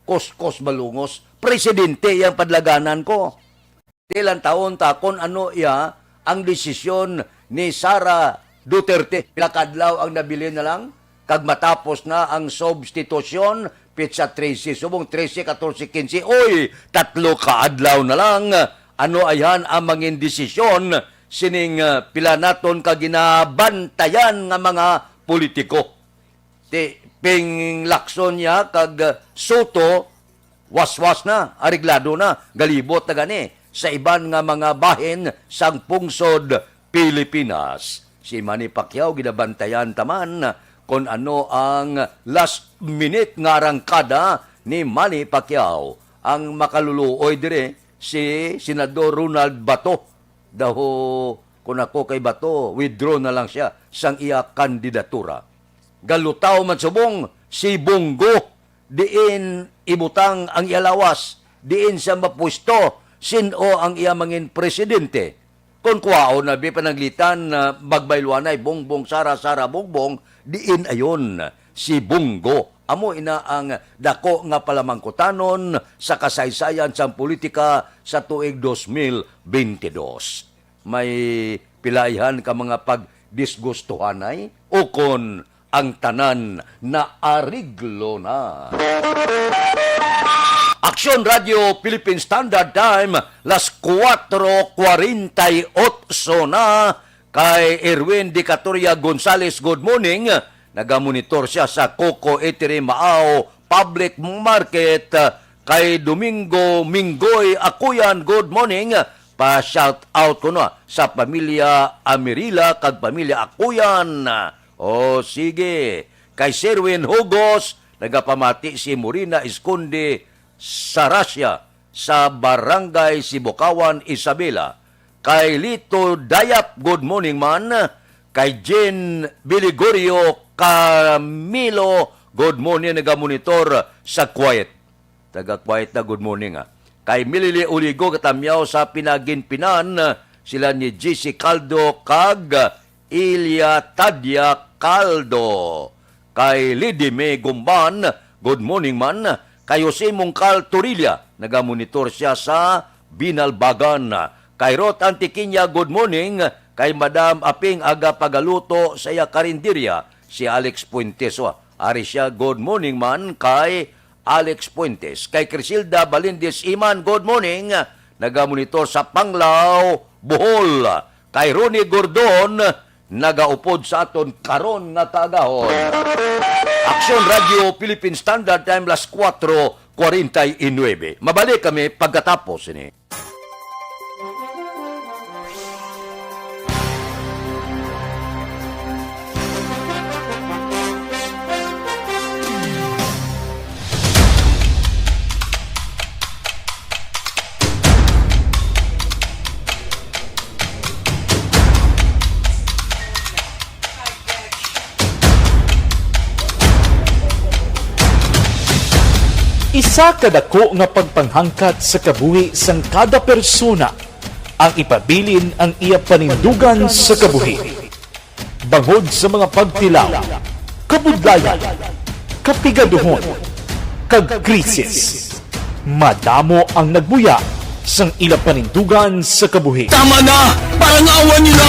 kuskos malungos. Presidente yang padlaganan ko. Ti lantawon ta kon ano iya ang desisyon ni Sara Duterte. Pila ka adlaw ang nabilin na lang, kag matapos na ang substitusyon, petsa trese, subong trese, katorse, kinse. Uy, tatlo ka adlaw na lang. Ano ayhan ang mangin desisyon sining, ah, pila naton ka ginabantayan nga mga politiko? Ti, Ping Lacson niya kag, ah, Soto, waswas na, areglado na, galibot na gani sa iban nga mga bahin sang pungsod Pilipinas. Si Manny Pacquiao, ginabantayan ta man kon ano ang last minute nga arangkada ni Manny Pacquiao. Ang makaluluoy diri, si Senador Ronald Bato. Daw, kung ako kay Bato, withdraw na lang siya sang iya kandidatura. Galutaw man subong si Bongo, diin ibutang ang iya lawas, diin siya mapwesto, sin-o ang iya mangin presidente. Kon kwaon na bi pananglitan, ah, magbayluanay, Bongbong, Sara, Sara, Bongbong, diin ayon si Bongo. Amo ina ang dako nga palamangkutanon sa kasaysayan sang politika sa tuig dos mil bente dos. May pila ayhan ka mga pagdisgustuhanay, ukon ang tanan naariglo na. Aksyon Radio Philippine Standard Time, las kuwatro kwarenta y otso na. Kay Erwin Dicatoria Gonzales, good morning. Nagamonitor siya sa Coco Eatery, Maao Public Market. Kay Domingo Minggoy Akuyan, good morning. Pa-shout out ko na sa pamilya Amirila kag pamilya Akuyan. O, sige. Kay Sherwin Hugos, nagapamati si Morina Esconde Sarasia sa Barangay Sibukawan, Isabela. Kay Lito Dayap, good morning man. Kay Jen Biligorio Camilo, good morning, nagamonitor sa Quiet. Taga Quiet na, good morning, ah. Kay Milili Uligo, katamyaw sa Pinaginpinan, sila ni G C Caldo kag Ilya Tadia Caldo. Kay Lady May Gumban, good morning man. Kay Jose Mongcal Torilla, nagamonitor siya sa Binalbagan. Kay Ruth Antiquiña, good morning. Kay Madam Aping, aga pagaluto sa iya karinderya, si Alex Fuentes. Wa, ari siya, good morning man kay Alex Fuentes. Kay Crisilda Balindis Iman, good morning. Nagamonitor sa Panglao, Bohol. Kay Ronnie Gordon, nagaupod sa aton karon nga kaagahon. Aksyon Radio Philippine Standard Time, las kuwatro kwarenta y nuebe. Mabalik kami pagkatapos ini. Isa ka dako nga pagpanghangkat sa kabuhi sang kada persona ang ipabilin ang iya panindugan sa kabuhi. Bangod sa mga pagtilaw, kabudlayan, kapigaduhon, kag krisis, madamo ang nagbuya sang ila panindugan sa kabuhi. Tama na! Parang awan nila!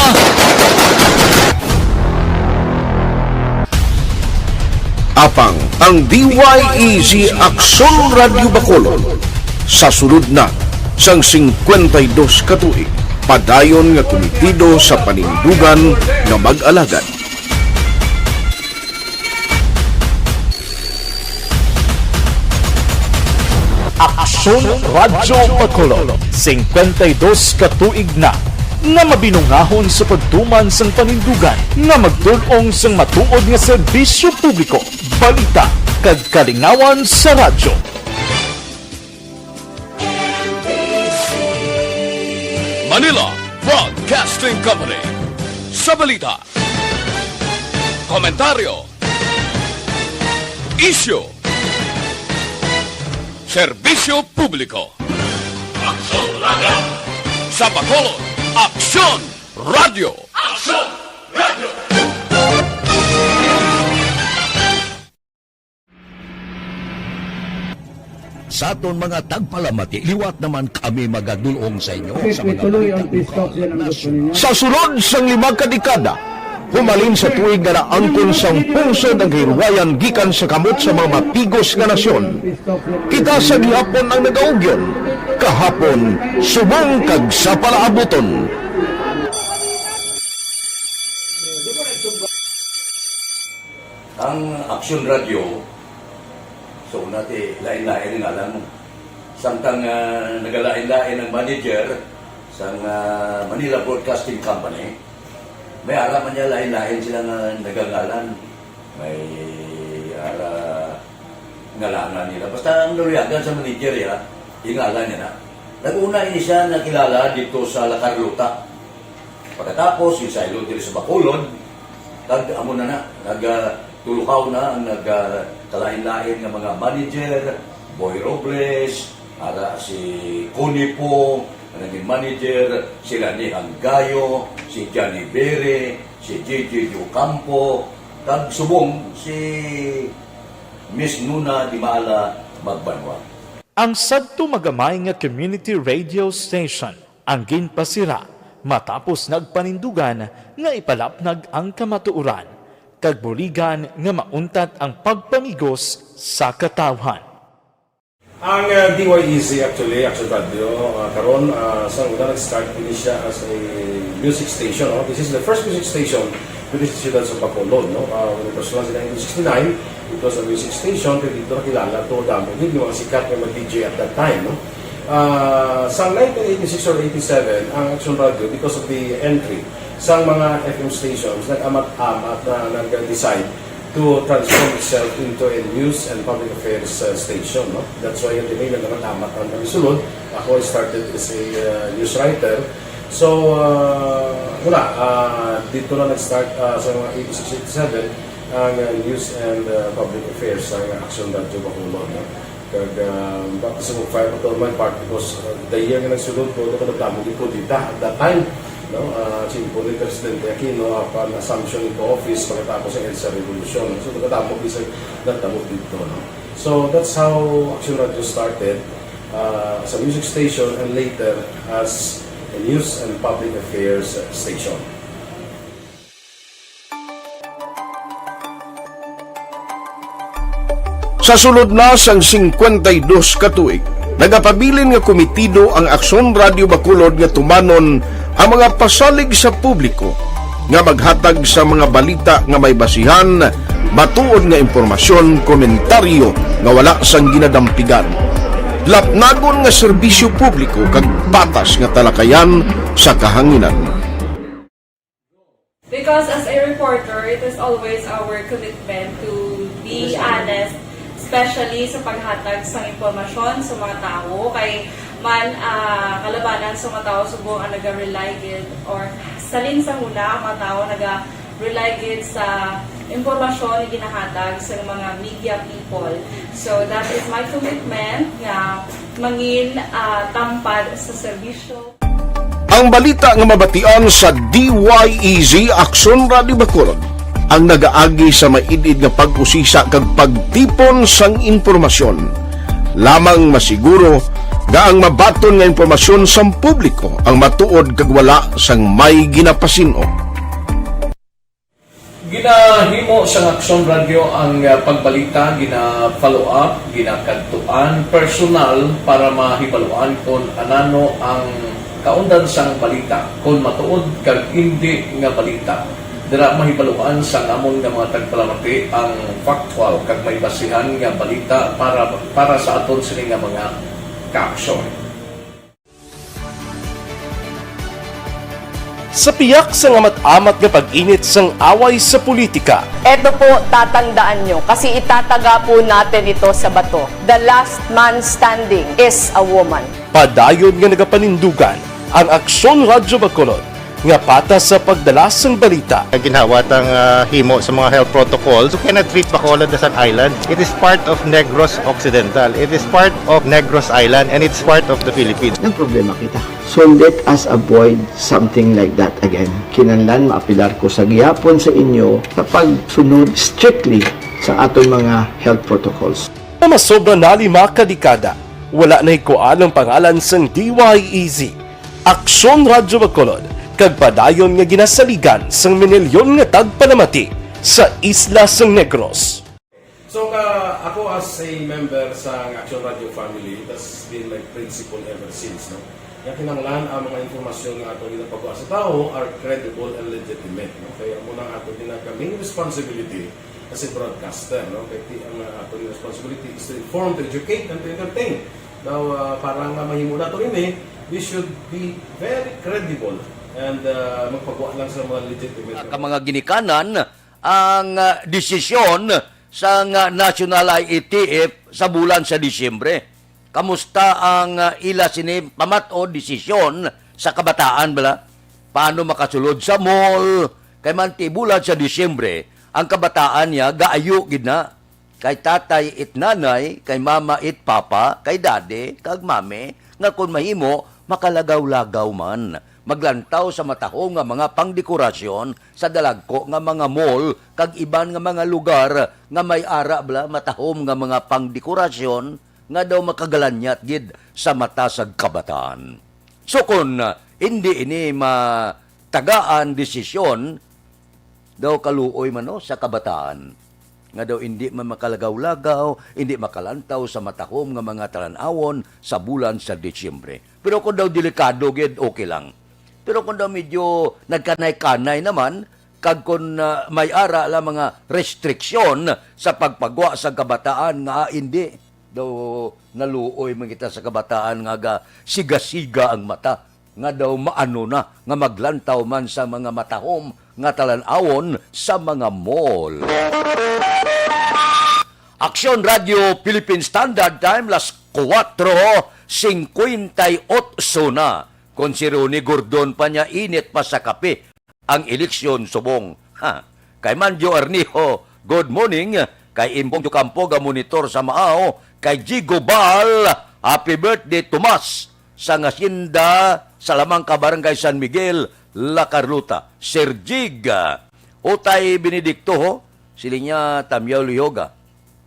Apang ang D Y E Z Aksyon Radyo Bacolod sa sulod na sang singkwenta y dos ka tuig, padayon nga kumitido sa panindugan nga mag-alagad. Aksyon Radyo Bacolod, singkwenta y dos ka tuig na nga mabinungahon sa pagtuman sang panindugan nga magtul-ong sang matuod nga serbisyo publiko, balita, kag kalingawan sa radyo. Manila Broadcasting Company. Sa balita, komentaryo, isyu, serbisyo publiko. Aksyon Radyo. Sa Bacolod, Aksyon Radyo. Aksyon Radyo. Sa aton mga tagpalamati, liwat naman kami magadul-ong sa inyo sa mga balita lokal, nasyonal. Sa sulod sang lima ka dekada, humalin sa tuig nga naangkon sang pungsod ang kahilwayan gikan sa kamot sa mga mapigos nga nasyon, kita sa gihapon ang nagaugyon, kahapon, subong kag sa palaabuton. Ang Aksyon Radyo, so, una ti, lain-lain ang ngalan mo. Samtang, ah, nagalain-lain ang manager sang, ah, Manila Broadcasting Company, may ara man niya lain-lain sila nga nagangalan. May ara ngalangan nila. Basta ang naluyagan sa manager, ya, ingalan niya na. Nag-una ini siya nakilala dito sa La Carlota. Pagkatapos, yung saylo diri sa Bacolod, kag amo na na, nag, ah, tulukaw na ang nag, ah, kalain-lain nga mga manager, Boy Robles, ara si Connie Po, ang naging manager, si Rani Hanggayo, si Johnny Bere, si J J Ocampo, kag subong si Miss Nuna Dimala Magbanwa. Ang sadto magamay nga community radio station ang ginpasira matapos nagpanindugan nga ipalapnag ang kamatuoran kag buligan nga mauntat ang pagpamigos sa katawhan. Ang, uh, D Y E Z actually, Action Radio, uh, karon, uh, sa una nag-start ini siya as a music station, no? This is the first music station diri sa siyudad sa Bacolod, no? Uh, when it was launched in nineteen sixty-nine, it was a music station, kay dito nakilala to damo gid yung mga sikat nga mga D J at that time, no? Ah, sa nineteen eighty-six or eighty-seven, ang Action Radio, because of the entry sa mga F M stations, nag-amat-amat na nag-decide to transform itself into a news and public affairs, uh, station, no? That's why yung tinay nag-amat-amat ang kami sulod. Ako, I started as a, uh, news writer. So, uh, wala, uh, dito na nag-start, uh, sa mga eighty-six, eighty-seven, ang, uh, news and, uh, public affairs sa Action Radio Bacolod, no? Kag, ah, baptism of fire pa to on my part because, ah, the year nga nagsulod ko, ako nagdamo gid kudeta at that time, no? Ah, simple ni Presidente Aquino, apan assumption into office pagkatapos sa EDSA Revolution. So, nagdamo gid sa nagdamo dito, no? So, that's how Action Radio started, ah, as a music station and later as a news and public affairs station. Sa sulod na sang singkwenta y dos ka tuig, nagapabilin nga kumitido ang Aksyon Radio Bacolod nga tumanon ang mga pasalig sa publiko nga maghatag sa mga balita nga may basihan, matuod nga impormasyon, komentaryo nga wala sang ginadampigan, lapnagon nga serbisyo publiko kag patas nga talakayan sa kahanginan. Because as a reporter, it is always our commitment to be honest, especially sa paghatag sa impormasyon sa mga tawo. Kay man, ah, kalabanan sa mga tawo subong ang naga-rely gid, or salin sa huna ang mga tawo naga-rely gid sa impormasyon nga ginahatag sa mga media people. So that is my commitment nga mangin ah, tampad sa serbisyo. Ang balita nga mabatian sa D Y E Z Aksyon Radio Bacolod ang nagaagi sa maid-id nga pag-usisa kag pagtipon sang impormasyon lamang masiguro nga ang mabaton nga impormasyon sang publiko ang matuod kag wala sang may ginapasin-o. Ginahimo sang Aksyon Radyo ang ah, pagbalita, gina-follow up, ginakadtuan personal para mahibaluan kon anano ang kaundan sang balita, kon matuod kag indi nga balita. Dira mahibaluan sang amon nga mga tagpalamati ang factual kag may basihan nga balita para para sa aton sini nga mga kaaksyon. Sa piyak sang amat-amat nga pag-init sang away sa politika, Eto po, tatandaan nyo, kasi itataga po natin ito sa bato. The last man standing is a woman. Padayon nga nagapanindugan ang Aksyon Radyo Bacolod nga patas sa pagdala sang balita. Ginhawa tang ah, himo sa mga health protocols. You cannot treat Bacolod as an island. It is part of Negros Occidental. It is part of Negros Island and it's part of the Philippines. Nagproblema kita. So let us avoid something like that again. Kinahanglan maapilar ko sa gihapon sa inyo sa pagsunod strictly sa aton mga health protocols. Nga masobra na lima ka dekada, wala na hikuan ang pangalan sang D Y E Z, Aksyon Radyo Bacolod, kag padayon nga ginasaligan sang minilyon nga tagpanamati sa isla sang Negros. So ka ako as a member sa Action Radio family, that's been my principle ever since, no? Nga kinahanglan ang mga impormasyon nga ato ginapagawa sa tawo are credible and legitimate, no? Kaya mo nang ato din ang kaming responsibility as a broadcaster, no? Kaya ti- ang uh, ato din responsibility is to inform, to educate, and to entertain. Now, uh, para nga mahimo nato ini, we should be very credible and uh, magpagawa lang sa mga legitimate. Ka mga ginikanan ang ah, desisyon sang ah, National I E T F sa bulan sa Disyembre. Kamusta ang ah, ila sini pamat-o desisyon sa kabataan bala? Paano makasulod sa mall? Kay man ti bulan sa Disyembre, ang kabataan niya gaayo gid na. Kay tatay it nanay, kay mama it papa, kay daddy kag mami, nga kon mahimo, makalagaw-lagaw man. Maglantaw sa matahom nga mga pangdekorasyon sa dalagko nga mga mall kag iban nga mga lugar nga may ara bala matahom nga mga pangdekorasyon nga daw makagalanyat gid sa mata sa kabataan. So kon ah, hindi ini matagaan desisyon, daw kaluoy man no, sa kabataan nga daw indi man makalagaw-lagaw, indi makalantaw sa matahom nga mga talan-awon sa bulan sa Disyembre. Pero kung daw delikado gid, okay lang. Pero kung daw medyo nagkanay-kanay naman, kag kung ah, may ara la mga restriksyon sa pagpagwa sa kabataan nga ah, indi, daw naluoy man kita sa kabataan nga ga siga-siga ang mata nga daw maano na nga maglantaw man sa mga matahom nga talan-awon sa mga mall. Aksyon Radio Philippine Standard Time, las kuwatro singkwenta'y otso na. Kon si Ronnie Gordon pa niya init pa sa kape ang eleksyon subong. Ha. Kay Manjo Arnijo, good morning. Kay Imbong Campo ga monitor sa Maaw. Kay Jigo Bal, happy birthday Tomas. Sang Hacienda Salamanca, Barangay San Miguel, La Carlota. Sir Jig, Utay Benedicto, ho, siling niya Tamyaw Lihoga.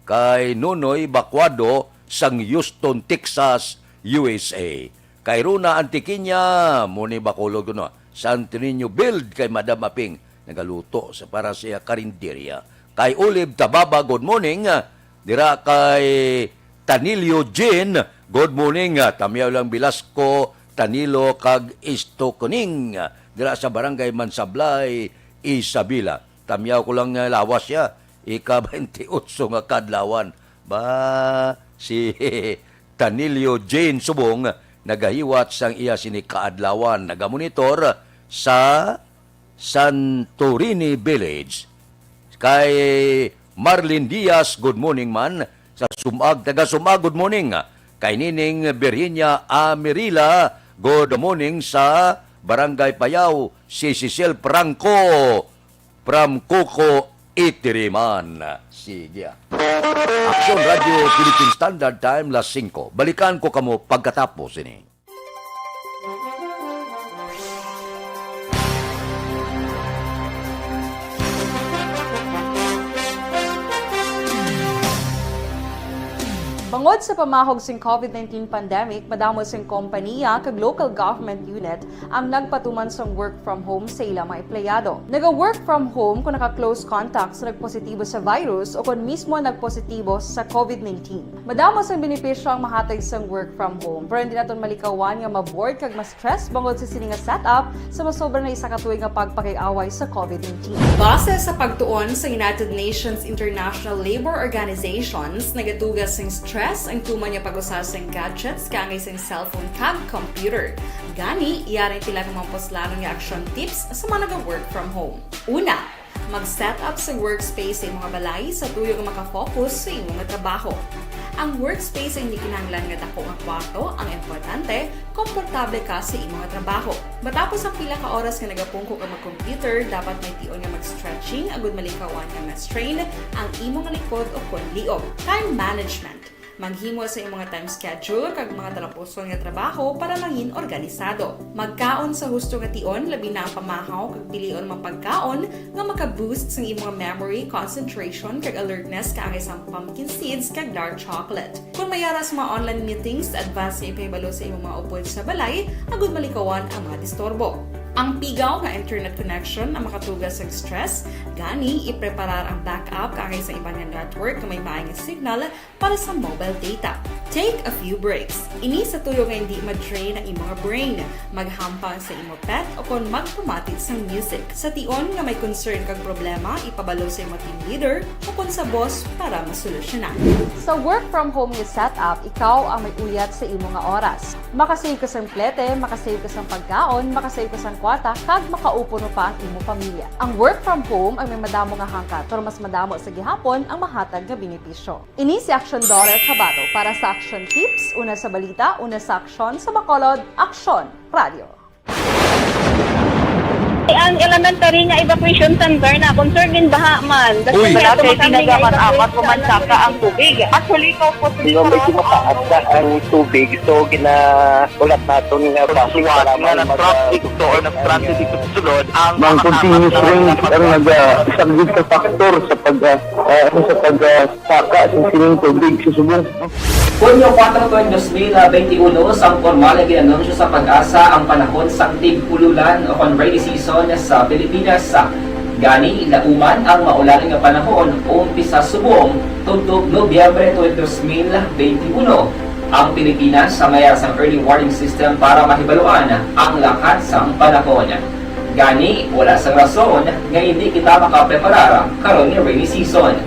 Kay Nonoy Bacuado sang Houston, Texas, U S A. Kay Rona Antiquiña, mo ni Bacolod kuno. Santo Niño Build kay Madam Aping, nagaluto sa para sa iya karinderya. Kay Olive Tababa, good morning. Dira kay Tanilio Jean, good morning. Tamyaw lang Velasco, Tanilo kag Istokuning. Dira sa Barangay Mansablay, Isabela. Tamyaw ko lang nga lawas siya. Ika twenty-eight nga kaadlawan. Ba, si Tanilio Jane Subong nagahiwat sang iya sini kaadlawan, nagamonitor sa Santorini Village. Kay Marlene Diaz, good morning man. Sa Sumag, taga Sumag, good morning. Kay Nining Virginia Amirila, good morning sa Barangay Payaw, si Cecil Franco. From Coco Itiriman. Sige. Aksyon Radio Philippine Standard Time, las singko. Balikan ko kamo pagkatapos ini. Bangod sa pamahog sing COVID nineteen pandemic, madamo sing kompaniya kag local government unit ang nagpatuman sang work from home sa ila mga empleyado. Naga-work from home kon naka-close contact sa nagpositibo sa virus o kon mismo nagpositibo sa COVID nineteen. Madamo sang benepisyo ang mahatag sang work from home, pero hindi naton malikawan nga ma-bored kag ma-stress bangod sa sini nga setup sa masobra na isa ka tuig nga pagpakig-away sa COVID nineteen. Base sa pagtuon sa United Nations International Labour Organizations, nagatuga sing stress ang tuman nga pag-usa sing gadgets kaangay sing cellphone kag computer. Gani, yari ang pila ka mga puslanon nga action tips sa mga naga-work from home. Una, mag-set up sa workspace sa imo nga balay sa tuyo nga makafocus sa imo nga trabaho. Ang workspace ay hindi kinahanglan nga dako nga kwarto ang importante, komportable ka sa imo nga trabaho. Matapos ang pila ka oras nga nagapungko ka mag-computer, dapat may tion nga mag-stretching agud malikawan nga ma-strain ang imo nga likod o kon liog. Time management. Maghimo sa imong mga time schedule kag mga talapuson nga trabaho para mangin organisado. Magkaon sa husto nga tion, labi na ang pamahaw kag pilion mga pagkaon nga maka-boost sang imong memory, concentration, kag alertness kaangay sang pumpkin seeds kag dark chocolate. Kon may ara sa mga online meetings, advance nga ipahibalo sa imong mga upod sa balay agud malikawan ang mga disturbo. Ang pigaw nga internet connection ang makatuga sa stress, gani ipreparar ang backup kaangay sa iban nga network nga may maay nga signal para sa mobile data. Take a few breaks. Ini sa tuyo nga hindi ma-drain ang imo nga brain. Maghampang sa imo pet o kon magpamati sang music. Sa tion nga may concern kag problema, ipabalo sa imo team leader o kon sa boss para masolusyonan. Sa work from home nga setup, ikaw ang may uyat sa imo nga oras. Makasave ka sang plete, makasave ka sang pagkaon, makasave ka sang kwarta, kag makaupod mo pa ang imo pamilya. Ang work from home ang may madamo nga hangkat, pero mas madamo sa gihapon ang mahatag nga benepisyo. Ini si Action Daughter Kabato para sa Action Tips, una sa balita, una sa aksyon, sa Bacolod, Aksyon Radio. Ang elementary nga evacuation center na concerned din baha man. Uy. Kasi wala kay tinaga man amat ko man saka ang tubig. Actually, ikaw po, di ba, medyo mataas na ang tubig, so ginaulat naton nga basic para nga man mag- na-traffic to or na-stranded dito sa sulod ang mga continuous rain ang nag-, ah, isa gid ka factor sa pag, ah, ah, ano, sa pag, ah, saka sa sining tubig sa subong. Hunyo kuwatro tuig dos mil benti uno, sang pormal nga gin-anunsyo sa PAGASA ang panahon sang tig-ululan o kon rainy season sa Pilipinas. Gani, nauman ang maulan nga panahon umpisa subong tubtob Nobyembre tuig dos mil benti uno. Ang Pilipinas may ara sang early warning system para mahibaluan ang lakat sang panahon. Gani, wala sang rason nga hindi kita makapreparar karon nga rainy season.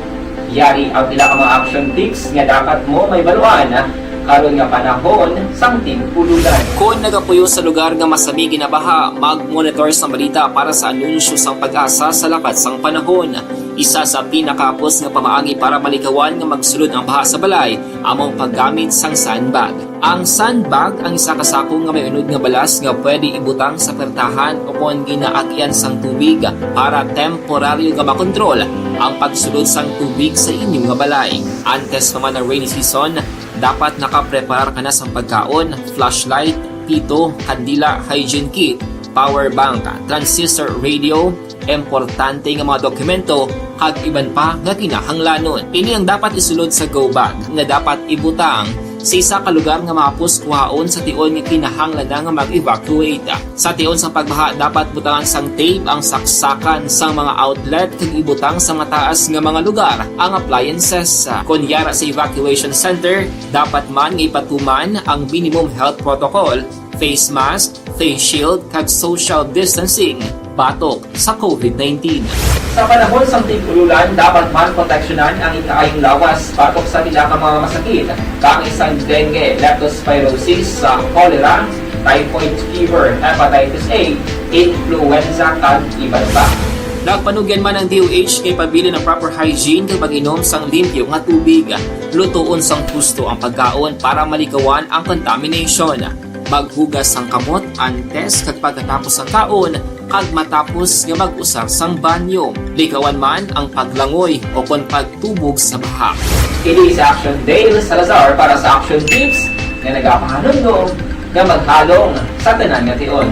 Yari ang pila ka mga action tips nga dapat mo mahibaluan karon nga panahon sang tig-ululan. Kon nagapuyo sa lugar nga masami ginabaha, mag-monitor sang balita para sa anunsyo sang PAGASA sa lakat sang panahon. Isa sa pinakahapos nga pamaagi para malikawan nga magsulod ang baha sa balay amo ang paggamit sang sandbag. Ang sandbag ang isa ka sako nga may unod nga balas nga pwede ibutang sa pertahan o kon ginaagian sang tubig para temporaryo nga makontrol ang pagsulod sang tubig sa inyo nga balay. Antes pa man ang rainy season, dapat nakapreparar ka na sang pagkaon, flashlight, pito, kandila, hygiene kit, power bank, transistor radio, importante nga mga dokumento, kag iban pa nga kinahanglanon. Ini ang dapat isulod sa go bag nga dapat ibutang sa isa ka lugar nga mahapos kuhaon sa tion nga kinahanglan na nga mag-evacuate. Sa tion sang pagbaha, dapat butangan sang tape ang saksakan sang mga outlet kag ibutang sa mataas nga mga lugar ang appliances. Kon yara sa evacuation center, dapat man nga ipatuman ang minimum health protocol, face mask, face shield, kag social distancing batok sa COVID nineteen. Sa panahon sang tig-ululan, dapat man proteksyonan ang ikaayong lawas batok sa pila ka mga masakit, kaangay sang dengue, leptospirosis, sa cholera, typhoid fever, hepatitis A, influenza, kag iban pa. Nagpanugyan man ang D O H nga ipabilin ang proper hygiene kag pag-inom sang limpyo nga tubig. Lutoon sang husto ang pagkaon para malikawan ang contamination. Maghugas sang kamot antes kag pagkatapos sang kaon, kag matapos nga mag-usar sang banyo. Likawan man ang paglangoy o kon pagtubog sa baha. Ini si Action Dale Salazar para sa Action Tips nga nagapahanumdom nga maghalong sa tanan nga tion.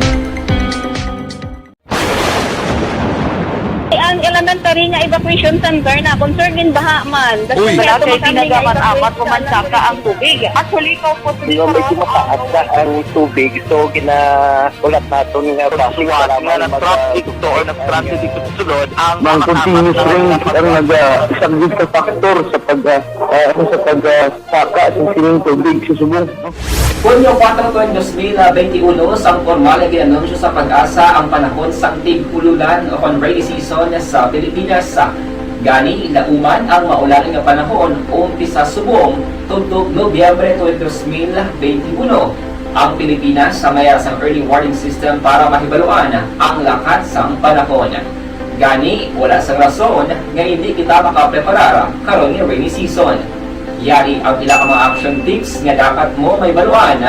Ang elementary nga evacuation center na concern gin baha man. Uy. Wala kay ginagamit apat ko man saka ang tubig. Actually, ikaw po, medyo mataas na ang tubig, so gina- Ulat naton nga basi wala nga nag-traffic to or nag-traffic dito sa sulod ang mga continuous rain ang nag-, ah, isang sa factor sa pag, ah, ah, ano, sa pag, ah, saka sa sining tubig sa subong. Hunyo kuwatro, tuig dos mil benti uno, sang pormal nga gin-anunsyo sa PAGASA ang panahon sang tig-ululan o kon rainy season sa Pilipinas. Gani, lauman ang maulan nga panahon umpisa subong tubtob Nobyembre tuig dos mil benti uno. Ang Pilipinas may ara sang early warning system para mahibaluan ang lakat sang panahon. Gani, wala sang rason nga hindi kita makapreparar karon nga rainy season. Yari ang pila ka mga action tips nga dapat mo mahibaluan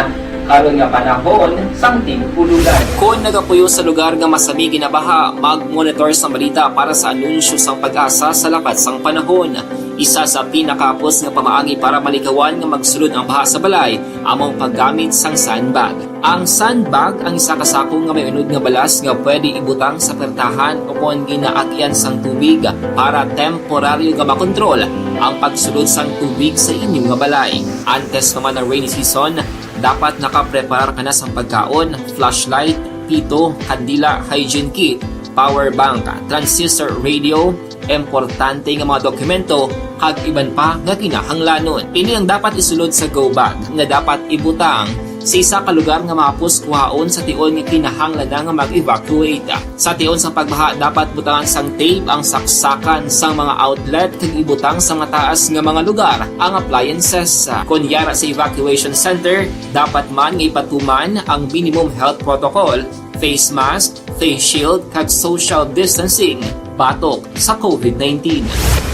karon nga panahon sang tig-ululan. Kon nagapuyo sa lugar nga masami ginabaha, mag-monitor sa balita para sa anunsyo sang PAGASA sa lakat sang panahon. Isa sa pinakahapos nga pamaagi para malikawan nga magsulod ang baha sa balay amo ang paggamit sang sandbag. Ang sandbag ang isa ka sako nga may unod nga balas nga pwede ibutang sa pertahan o kon ginaagyan sang tubig para temporaryo nga makontrol ang pagsulod sang tubig sa inyo nga balay. Antes pa man ang rainy season, dapat nakapreparar ka na sang pagkaon, flashlight, pito, kandila, hygiene kit, power bank, transistor radio, importante nga mga dokumento, kag iban pa nga kinahanglanon. Ini ang dapat isulod sa go bag nga dapat ibutang sa isa ka lugar nga mahapos kuhaon sa tion nga kinahanglan na nga mag-evacuate. Sa tion sang pagbaha, dapat butangan sang tape ang saksakan sang mga outlet kag ibutang sa mataas nga mga lugar ang appliances. Kon yara sa evacuation center, dapat man nga ipatuman ang minimum health protocol, face mask, face shield, kag social distancing batok sa covid nineteen.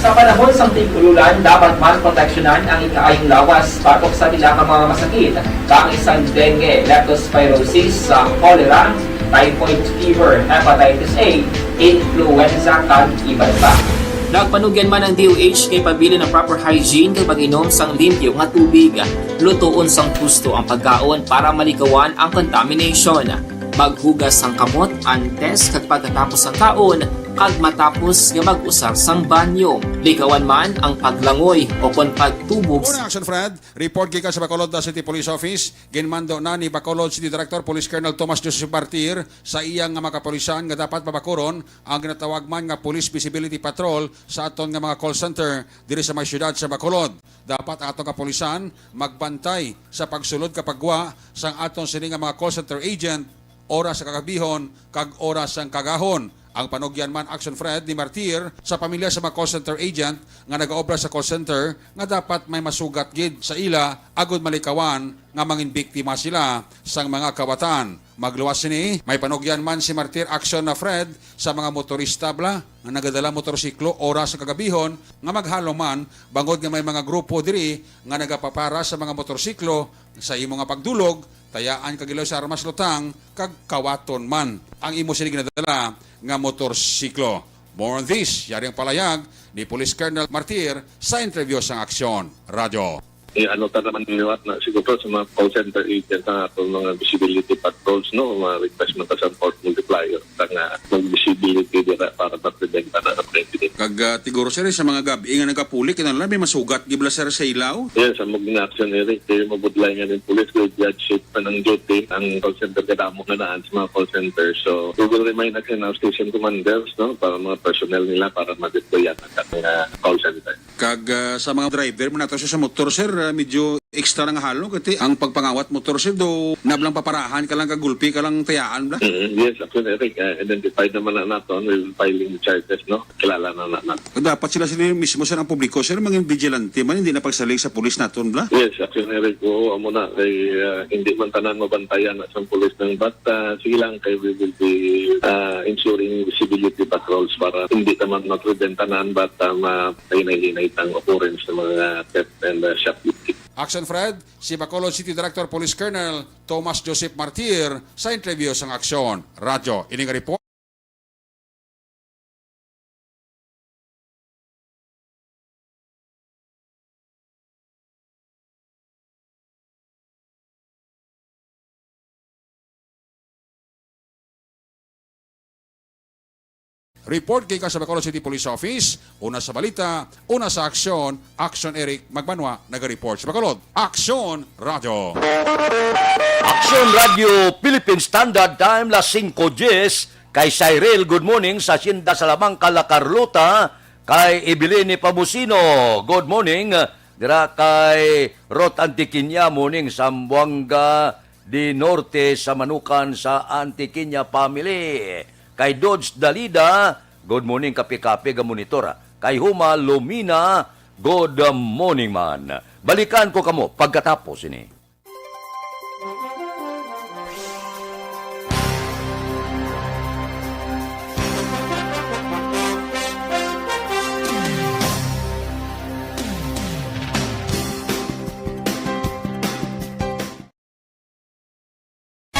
Sa panahon sang tig-ululan, dapat man proteksyonan ang ikaayong lawas batok sa pila ka mga masakit, kaangay sang dengue, leptospirosis, sa cholera, typhoid fever, hepatitis A, influenza, kag iban pa. Nagpanugyan man ang D O H nga ipabilin ang proper hygiene kag mag-inom sang limpyo nga tubig. Lutoon sang husto ang pagkaon para malikawan ang contamination. Maghugas sang kamot antes kag pagkatapos sang kaon, kag matapos nga mag-usar sang banyo. Likawan man ang paglangoy o kon pagtubog. Morning, Action Fred. Report gikan sa Bacolod City Police Office. Ginmando na ni Bacolod City Director Police Colonel Tomas Joseph Martir sa iya nga mga kapulisan nga dapat pabakuron ang ginatawag man nga Police Visibility Patrol sa aton nga mga call center diri sa may siyudad sa Bacolod. Dapat ato kapulisan magbantay sa pagsulod ka pagwa sang aton sini nga mga call center agent, oras sa kagabihon kag oras sang kagahon. Ang panugyan man, Action Fred, ni Martir sa pamilya sa mga call center agent nga nagaobra sa call center nga dapat may masugat gid sa ila agud malikawan nga mangin biktima sila sang mga kawatan. Magluwas sini, may panugyan man si Martir Action na Fred sa mga motorista bla nga nagadala motorsiklo oras sa kagabihon nga maghalong man bangod nga may mga grupo diri nga nagapapara sa mga motorsiklo sa imo nga pagdulog, tayaan kag ilaw sa armas lutang kag kawaton man ang imo sini ginadala nga motorsiklo. More on this, yari ang palayag ni Police Colonel Martir sa interview sang Aksyon Radyo. Eh, ano ta naman liwat na siguro sa mga call center agent ang aton mga visibility patrols, no? Mga request man ta sa force multiplier. Ta nga mag-visibility dira para ma-prevent na ang mga incident. Kag, ah, siguro, sir, sa mga gab-i nga nagapuli, kinahanglan may masugat gid bala, sir, sa ilaw? Yes, ang mag-inaction, Eric, kay mabudlay nga ning pulis, graveyard shift pa ng duty ang call center, kadamo na naan sa mga call center. So, we will remind again our station commanders, no, para mga personnel nila para ma-deploy ang ating, ah, call center. Kag, ah, sa mga driver man nato sa motor, sir, ah, medyo extra nga halong, kay ang pagpangawat motor, sir, do nablang paparahan ka lang, kag gulpi ka lang tayaan bala. Mm, yes, actually, Eric, ah, identified naman na naton, we will filing the charges, no? Kilala na na naton. Dapat sila, sila mismo, sir, ang publiko, sir, mangin vigilante man, hindi na pagsalig sa pulis naton bala. Yes, actually, Eric, oo, amo na, kay, ah, hindi man tanan mabantayan na sa pulis ng, but, ah, sige lang, kay we will be, ah, ensuring visibility patrols para hindi naman ma-prevent tanan, but, ah, ma-, hinay-hinay ang occurrence ng mga theft and, ah, shoplifting. Action Fred, si Bacolod City Director Police Colonel Tomas Joseph Martir sa interview sang Aksyon Radyo. Ini nga report. Report gikan sa Bacolod City Police Office. Una sa balita, una sa aksyon, Aksyon Eric Magbanwa, naga-report sa Bacolod. Aksyon Radyo. Aksyon Radyo, Philippine Standard Time, las singko dies. Kay Cyril, good morning, sa Hacienda Salamanca, La Carlota. Kay Evelyn Pamusino, good morning. Dira kay Ruth Antiquiña, morning, Zamboanga de Norte, sa Manukan, sa Antiquiña family. Kay Dodge Dalida, good morning, kape-kape, ga monitor. Kay Huma Lumina, good morning man. Balikan ko kamo pagkatapos ini.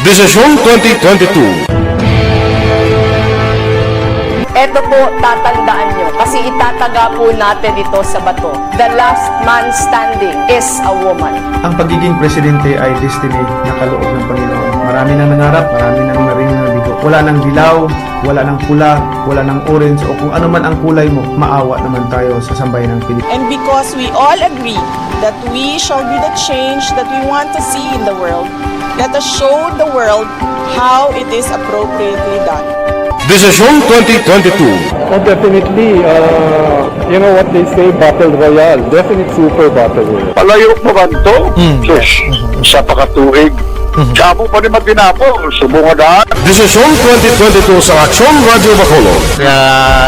Desisyon twenty twenty-two. Eto po, tatandaan nyo, kasi itataga po natin ito sa bato. The last man standing is a woman. Ang pagiging presidente ay destiny na kaloob ng Panginoon. Marami nang nangarap, marami nang naring nabigo. Wala nang dilaw, wala nang pula, wala nang orange, o kung ano man ang kulay mo, maawa naman tayo sa sambayan ng Pilipinas. And because we all agree that we shall be the change that we want to see in the world, let us show the world how it is appropriately done. Desisyon twenty twenty-two. Oh, definitely, uh, you know what they say, battle royale. Definite super battle royale. Palayo pa man to? Mm. Sus, sa pakatuig. Mhm. Sa amo pa ni Matinapong, subong nga daan. Desisyon twenty twenty-two sa Aksyon Radyo Bacolod. Nga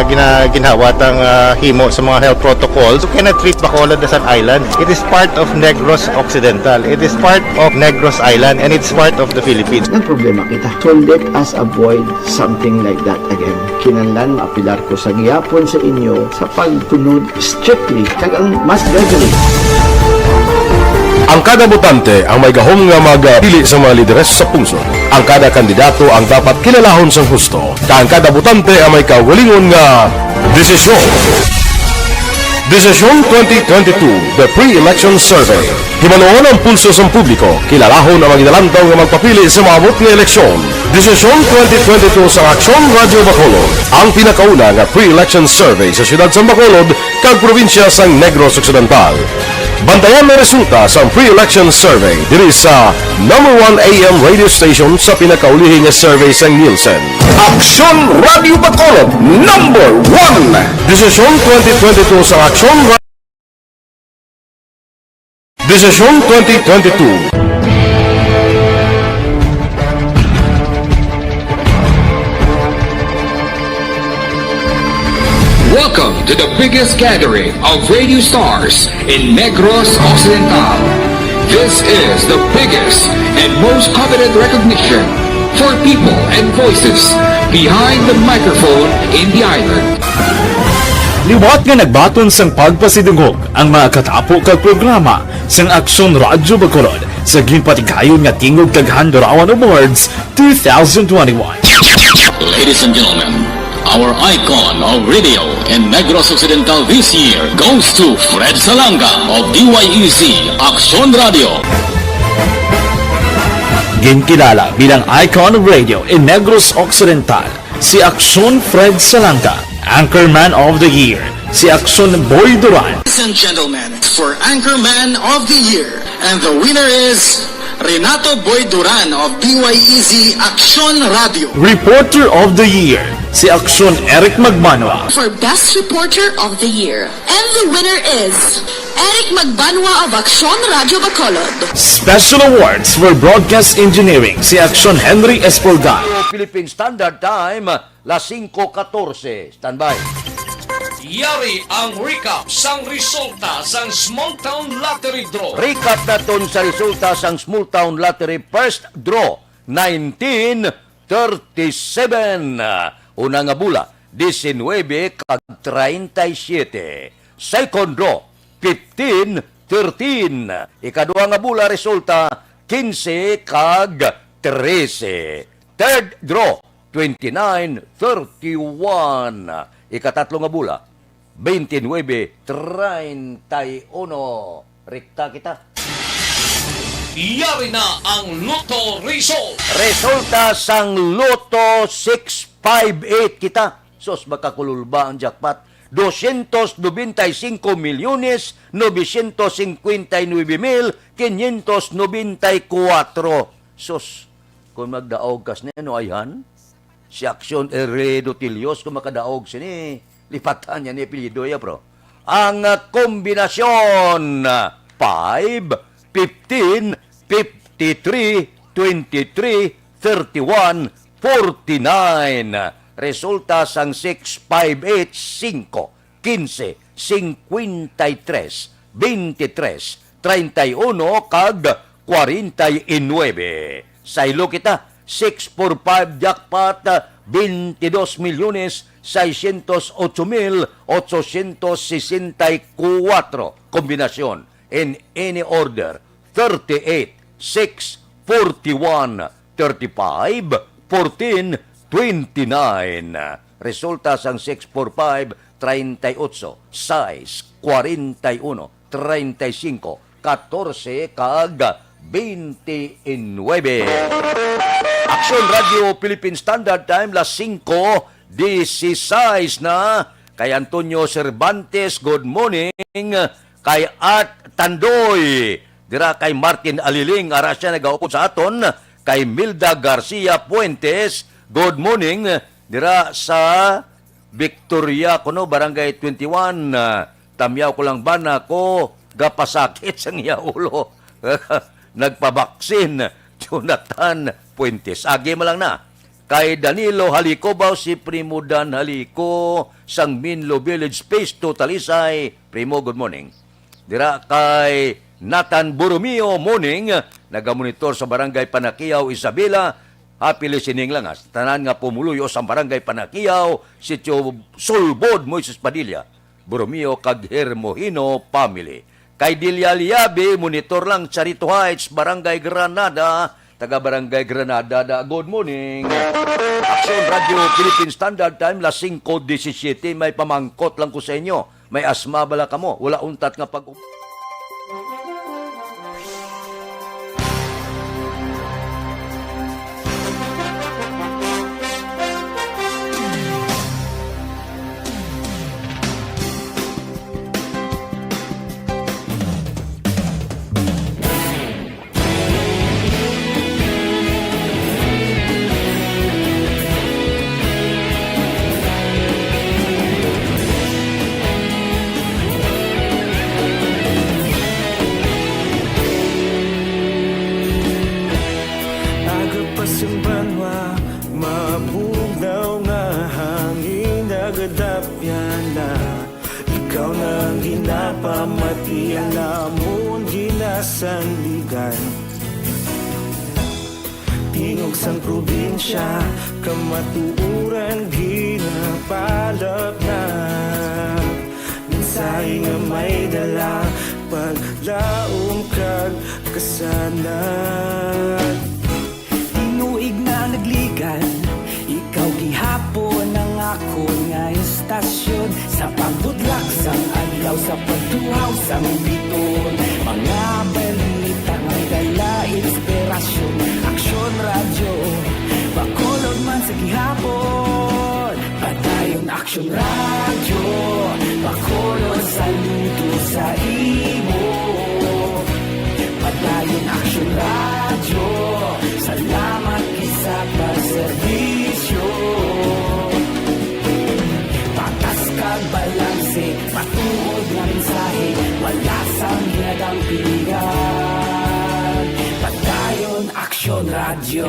gina-, ginhawat ang, ah, himo sa mga health protocols. You cannot treat Bacolod as an island. It is part of Negros Occidental. It is part of Negros Island, and it's part of the Philippines. Ang problema kita. So let us avoid something like that again. Kinahanglan maapilar ko sa gihapon sa inyo sa pagsunod strictly kag ang mas gradually. Ang kada botante ang may gahom nga magpili sa mga lideres sa pungsod. Ang kada kandidato ang dapat kilalahon sang husto, kag ang kada botante ang may kaugalingon nga desisyon. Desisyon twenty twenty-two, The Pre-Election Survey. Himanuon ang pulso sang publiko, kilalahon ang mga ginalantaw nga magpapili sa maabot nga eleksyon. Desisyon twenty twenty-two sa Aksyon Radyo Bacolod, ang pinakauna nga pre-election survey sa siyudad sang Bacolod kag probinsya sang Negros Occidental. Bantayan ang resulta sang pre-election survey diri sa number one A M radio station sa pinakaulihi nga survey sang Nielsen. Aksyon Radyo Bacolod, number one. Desisyon twenty twenty-two sa Aksyon Ra-, Desisyon twenty twenty-two. Welcome to the biggest gathering of radio stars in Negros Occidental. This is the biggest and most coveted recognition for people and voices behind the microphone in the island. Liwat nga nagbaton sang pagpasidungog ang mga katapo kag programa sang Aksyon Radyo Bacolod sa ginpatigayon nga Tingog kag Handurawan Awards two thousand twenty-one. Ladies and gentlemen, our icon of radio in Negros Occidental this year goes to Fred Salanga of D Y E Z Aksyon Radio. Ginkilala bilang icon of radio in Negros Occidental si Aksyon Fred Salanga, Anchorman of the Year si Aksyon Boy Duran. Ladies and gentlemen, for Anchorman of the Year, and the winner is Renato Boy Duran of D Y E Z Aksyon Radio. Reporter of the Year si Aksyon Eric Magbanwa. For Best Reporter of the Year, and the winner is Eric Magbanwa of Aksyon Radio Bacolod. Special Awards for Broadcast Engineering si Aksyon Henry Espolgan. Philippine Standard Time, las singko katorse. Standby. Yari ang recap sang resulta sang Small Town Lottery Draw. Recap naton sa resulta sang Small Town Lottery First Draw, nineteen thirty-seven. Una nga bula, diecinuebe kag treinta y siete. Second draw, fifteen thirteen. Ikadua nga bula, resulta, quince kag trese. Third draw, twenty-nine thirty-one. Ikatatlo nga bula, veintinuebe treinta y uno. Rekta kita. Yari na ang Lotto result. Resulta sang Lotto six five eight kita. Sus, makakululba ang jackpot. Doscientos noventa y cinco millones novecientos cincuenta y nueve mil quinientos noventa y cuatro. Sus, kung magdaog kas ni ano, ayhan? Si Action Ere Dotilios, kung makadaog sini, lipatan niya ni apelyido ya, bro. Ang, ah, kombinasyon, ah, five, fifteen, fifty-three, twenty-three, thirty-one, forty-nine. Resulta sang six, five, eight, cinco, quince, cincuenta y tres, veintitrés, treinta y uno, kag kwarenta y nuebe. Saylo kita, six four five jackpot, veintidós milyones seiscientos ocho mil ochocientos sesenta y cuatro. Kombinasyon, in any order, thirty-eight, six, forty-one, thirty-five, fourteen, twenty-nine. Resulta sang six four five, treinta y ocho, sais, kwarenta y uno, treinta y cinco, katorse, kag veintinuebe. Aksyon Radio Philippine Standard Time, las singko dieciséis na. Kay Antonio Cervantes, good morning. Kay Art Tandoy, dira kay Martin Aliling, ara siya nagaupod sa aton. Kay Milda Garcia Fuentes, good morning. Dira sa Victoria, kuno, Barangay twenty-one, ah, tamyaw ko lang bana ko gapasakit sang iya ulo. Nagpabaksin, Jonathan Fuentes. Agi man lang na. Kay Danilo Haliko ba, si Primo Dan Haliko, sang Minlo Village, Phase two, Talisay. Primo, good morning. Dira kay Nathan Borromeo, morning, nagamonitor sa Barangay Panakiaw, Isabela. Happy listening lang, ha. Tanan nga pumuluyo sa Barangay Panakiaw, Sitio Sulbod, Moises Padilla, Borromeo, kag Hermohino family. Kay Delia Liabe, monitor lang, Charito Heights, Barangay Granada, taga Barangay Granada da. Good morning. Aksyon Radio Philippine Standard Time, las singko diecisiete. May pamangkot lang ko sa inyo. May asma bala kamo? Wala untat nga pag- Aga pa sang banwa, mabugnaw nga hangin nagadapyan na. Ikaw na ang ginapamati, ang amon ginasandigan. Tingog sang probinsya, kamatuoran ginapalapnap. Mensahe nga may dala, paglaom kag kasanag. Tinuig na nagligan, ikaw gihapon ang akon nga istasyon. Sa pagbudlak sang adlaw, sa pagtuhaw sang biton, mga balita may dala inspirasyon. Aksyon Radyo, Bacolod man sa gihapon. Padayon Aksyon Radyo, Bacolod, saludo sa imo. Padayon Aksyon Radyo, salamat gid sa pagserbisyo. Patas kag balanse, matuod nga mensahe, wala sang ginadampigan. Padayon Aksyon Radyo.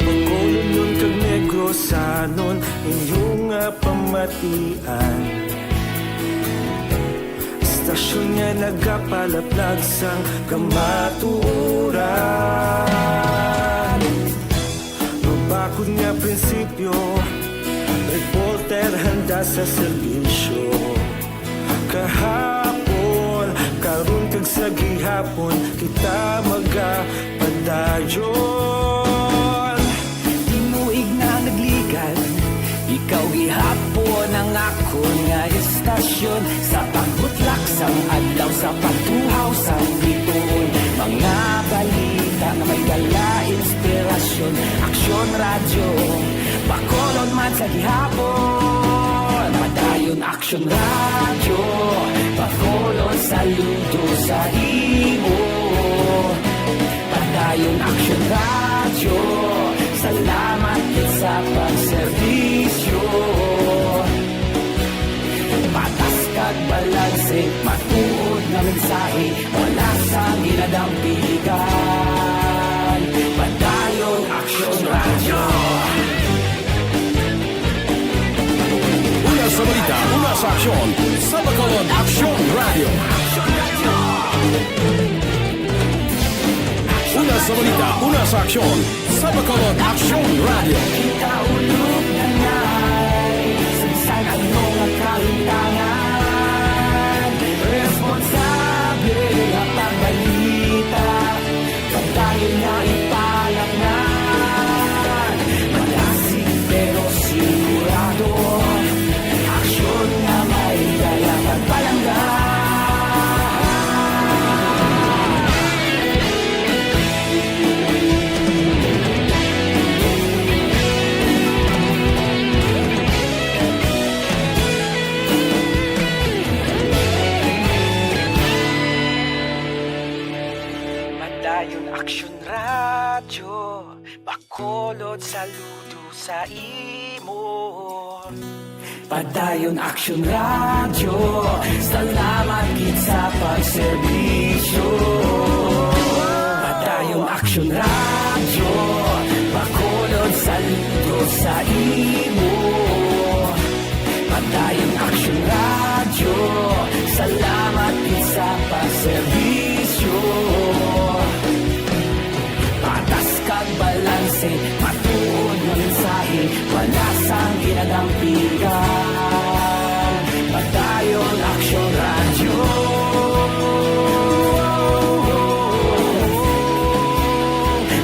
Bacolodnon kag Negrosanon, inyo nga pamatian. Istasyon nga nagapalaplag sang kamatuoran. Mabakod nga prinsipyo, reporter handa sa serbisyo. Kahapon, karon kag sa gihapon, kita magapadayon. Tinuig na nagligan, ikaw gihapon ang akon nga istasyon. Sa pagbutlak sang adlaw, sa pagtuhaw sang bituon, Mga balita nga may dala inspirasyon. Aksyon Radyo, Bacolod man sa gihapon. Padayon Aksyon Radyo, Bacolod saludo sa imo. Padayon Aksyon Radyo, salamat gid sa pagserbisyo. Patas kag balanse, matuod nga mensahe, wala sang ginadampigan. Padayon Aksyon Radyo. Una sa balita, una sa aksyon, sa Bacolod Aksyon Radyo. Una sa balita, una sa aksyon, sa Bacolod Aksyon Radyo. Kita ulog na ngay, sa bisan ano nga kahintangan, responsable nga pagbalita, padayon nga ipalaknag. Malasig pero sigurado, aksyon nga may dala pagpalangga. Padayon Aksyon Radyo, Bacolod saludo sa imo. Padayon Aksyon Radyo, salamat gid sa pagserbisyo. Padayon Aksyon Radyo, Bacolod saludo sa imo. Padayon Aksyon Radyo, salamat gid sa pagserbisyo. Patas kag balanse, matuod nga mensahe, wala sang ginadampigan. Padayon Aksyon Radyo.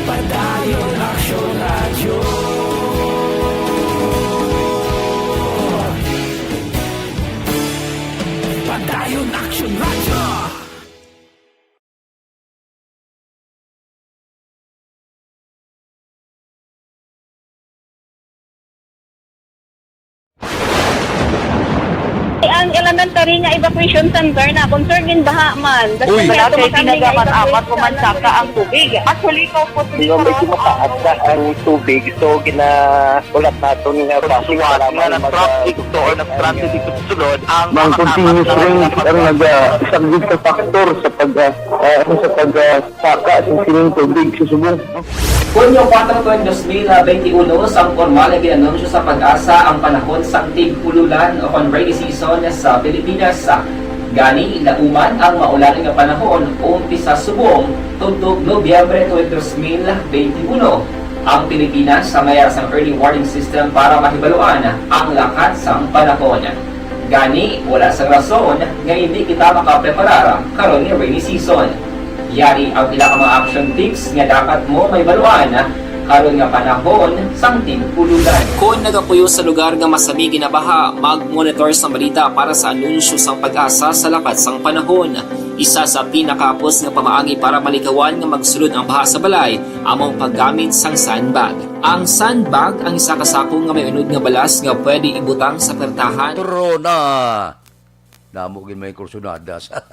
Padayon Aksyon Radyo. Padayon Aksyon Radyo. Ang elementary nga evacuation center na kung sir ginbaha man. Uy. Wala kay ginagaman apat ko man saka ang tubig. Actually, ko po. Medyo mataas na ang tubig, so gina-, ulat naton nga traffic, salamat nga mag-, nag-traffic to or nag-transit dito sa sulod ang mga continuous rain ang naga-, isang big factor sa pag, ah, ah, ano, sa pag, ah, saka sa sining tubig sa subong. Hunyo kuwatro, dos mil benti uno, sang pormal nga gin-anunsyo sa PAGASA ang panahon sang tig-ululan o kon rainy season sa Pilipinas. Gani, lauman ang maulan nga panahon umpisa subong tubtob Nobyembre twenty, dos mil benti uno. Ang Pilipinas, sa mayar sang early warning system para mahibaluan ang lakat sang panahon. Gani, wala sang rason nga indi kita makapreparar karon nga rainy season. Yari ang pila ka mga action tips nga dapat mo mahibaluan karon nga panahon sang tig-ululan. Kon nagapuyo sa lugar nga masami ginabaha, mag-monitor sang balita para sa anunsyo sang PAGASA sa lakat sang panahon. Isa sa pinakahapos nga pamaagi para malikawan nga magsulod ang baha sa balay amo ang paggamit sang sandbag. Ang sandbag ang isa ka sako nga may unod nga balas nga pwede ibutang sa pertahan. Trona! Namo gid may kursunada sa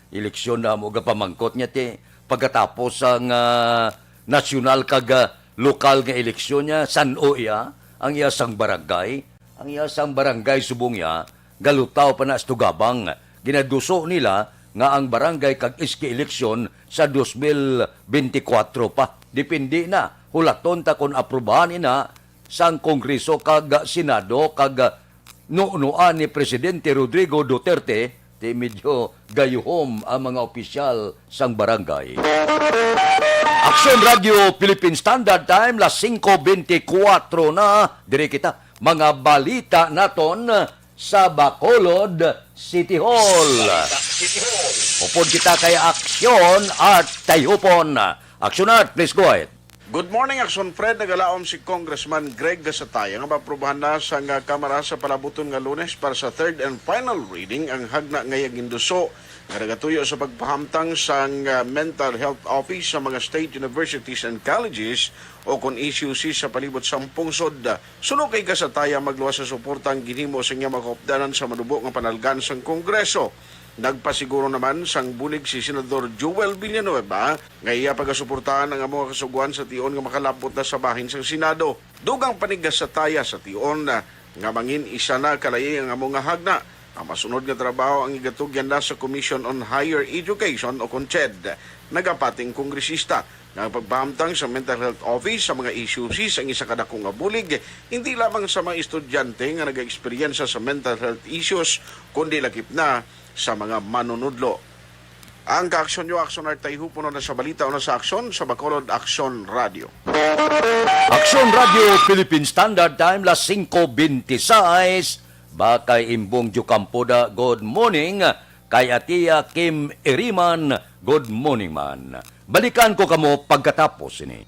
eleksyon namo gapamangkot niya ti pagkatapos sang, ah, nasyonal kag, ah, lokal nga eleksyon niya, san-o iya ang iya sang barangay, ang iya sang barangay subong iya, galutaw pa na sa tugabang. Ginaduso nila nga ang barangay kag S K eleksyon sa dos mil benti kwatro pa. Depende na. Hulaton ta kon aprubahan ina sang Kongreso kag Senado kag nunuan ni Presidente Rodrigo Duterte, ti medyo gayuhom ang mga opisyal sang barangay. Aksyon Radio Philippine Standard Time, las singko benti kwatro na. Diri kita, mga balita naton sa Bacolod City Hall. Upod kita kay Aksyon Art Tayupon. Aksyon Art, please go ahead. Good morning, Action Fred. Nagalaom si Congressman Greg Gasataya nga maaprubahan na sang Kamara sa palabuton nga Lunes para sa third and final reading ang hagna nga iya ginduso nga nagatuyo sa pagpahamtang sang, ah, mental health office sa mga state universities and colleges o kon S U C sa palibot sang pungsod. Suno kay Gasataya, magluwas sa suporta ang ginhimo sa iya mga kaupdanan sa manubo nga panalgan sang Kongreso. Nagpasiguro naman sang bulig si Senador Joel Villanueva nga iya pagasuportahan ang amo nga kasugoan sa tion nga makalabot na sa bahin sang Senado. Dugang pa ni Gasataya sa tion nga mangin isa na kalayi ang amo nga hagna. Ang masunod nga trabaho ang igatugyan na sa Commission on Higher Education o kon CHED. Nagapati ang kongresista nga ang pagpahamtang sa mental health office sa mga S U Cs ang isa ka dako nga bulig, hindi lamang sa mga estudyante nga nagaeksperyensya sa mental health issues, kundi lakip na sa mga manunudlo. Ang kaaksyon nyo, Aksyon Artay Hupo na sa balita o na sa aksyon sa Bacolod Aksyon Radio. Aksyon Radio Philippine Standard Time, las singko bente sais. Bakay Imbong Jukampoda, good morning. Kay Atia Kim Iriman, good morning man. Balikan ko kamo pagkatapos ini.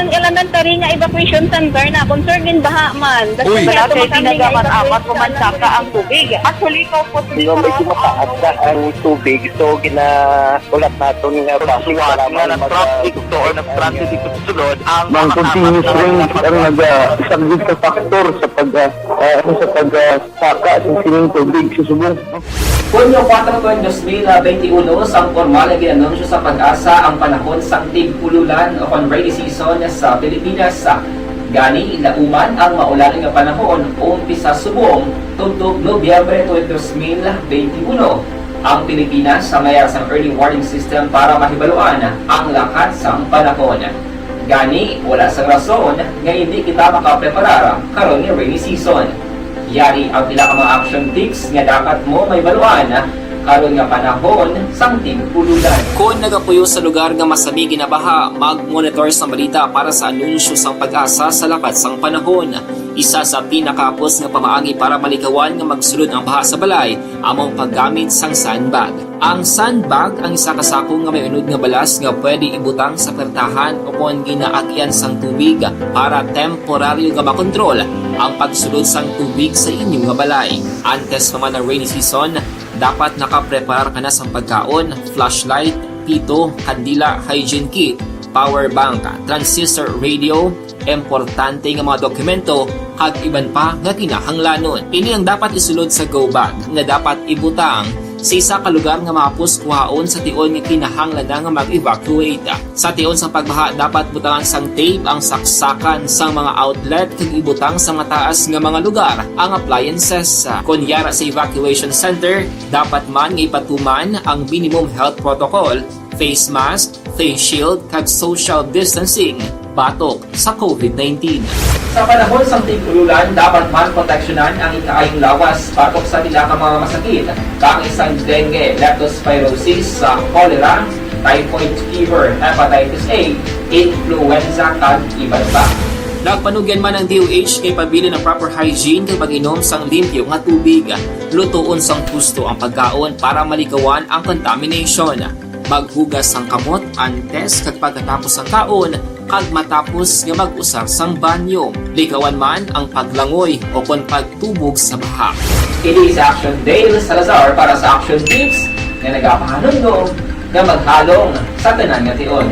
Ang elementary nga evacuation center na concern din baha man. Uy. Wala kay ginagamat-amat ko man saka ang tubig. Actually, ko po. Medyo mataas na ang tubig, so gina- Ulat naton nga base sa lamang nga mag- nag-traffic to or nag-transit dito sa sulod ang Ang mga continuous kasama rain ang naga-, isa gid ka factor sa pag, ah, ah, ano, sa pag, ah, saka sa sining tubig sa subong. Hunyo kuwatro, dos mil benti uno, sang pormal nga gin-anunsyo sa PAGASA ang panahon sang tig-ululan o kon rainy season sa Pilipinas. Gani, lauman ang maulan nga panahon umpisa subong tubtob Nobyembre twenty, dos mil benti uno. Ang Pilipinas sa mayar sang early warning system para mahibaluan ang lakat sang panahon. Gani, wala sang rason nga hindi kita makapreparar karon nga rainy season. Yari ang pila ka mga action tips nga dapat mo mahibaluan karon nga panahon sang tig-ululan. Kon nagapuyo sa lugar nga masami ginabaha, mag-monitor sang balita para sa anunsyo sang PAGASA sa lakat sang panahon. Isa sa pinakahapos nga pamaagi para malikawan nga magsulod ang baha sa balay amo ang paggamit sang sandbag. Ang sandbag ang isa ka sako nga may unod nga balas nga pwede ibutang sa pertahan o kon ginaagyan sang tubig para temporaryo nga makontrol ang pagsulod sang tubig sa inyo nga balay. Antes pa man ang rainy season, dapat nakapreparar ka na sang pagkaon, flashlight, pito, kandila, hygiene kit, power bank, transistor radio, importante nga mga dokumento, kag iban pa nga kinahanglanon. Ini ang dapat isulod sa go bag nga dapat ibutang sa isa ka lugar nga mahapos kuhaon sa tion nga kinahanglan na nga mag-evacuate. Sa tion sang pagbaha, dapat butangan sang tape ang saksakan sang mga outlet kag ibutang sa mataas nga mga lugar ang appliances. Kon yara sa evacuation center, dapat man nga ipatuman ang minimum health protocol, face mask, face shield, kag social distancing batok sa COVID nineteen. Sa panahon sang tig-ululan, dapat man proteksyonan ang ikaayong lawas batok sa pila ka mga masakit, kaangay sang dengue, leptospirosis, sa cholera, typhoid fever, hepatitis A, influenza, kag iban pa. Nagpanugyan man ang D O H nga ipabilin ang proper hygiene kag pag-inom sang limpyo nga tubig. Lutoon sang husto ang pagkaon para malikawan ang contamination. Maghugas sang kamot antes kag pagkatapos sang kaon, kag matapos nga mag-usar sang banyo. Likawan man ang paglangoy o kon pagtubog sa baha. Ini si Action Dale Salazar para sa Action Tips nga nagapahanumdom nga maghalong sa tanan nga tion.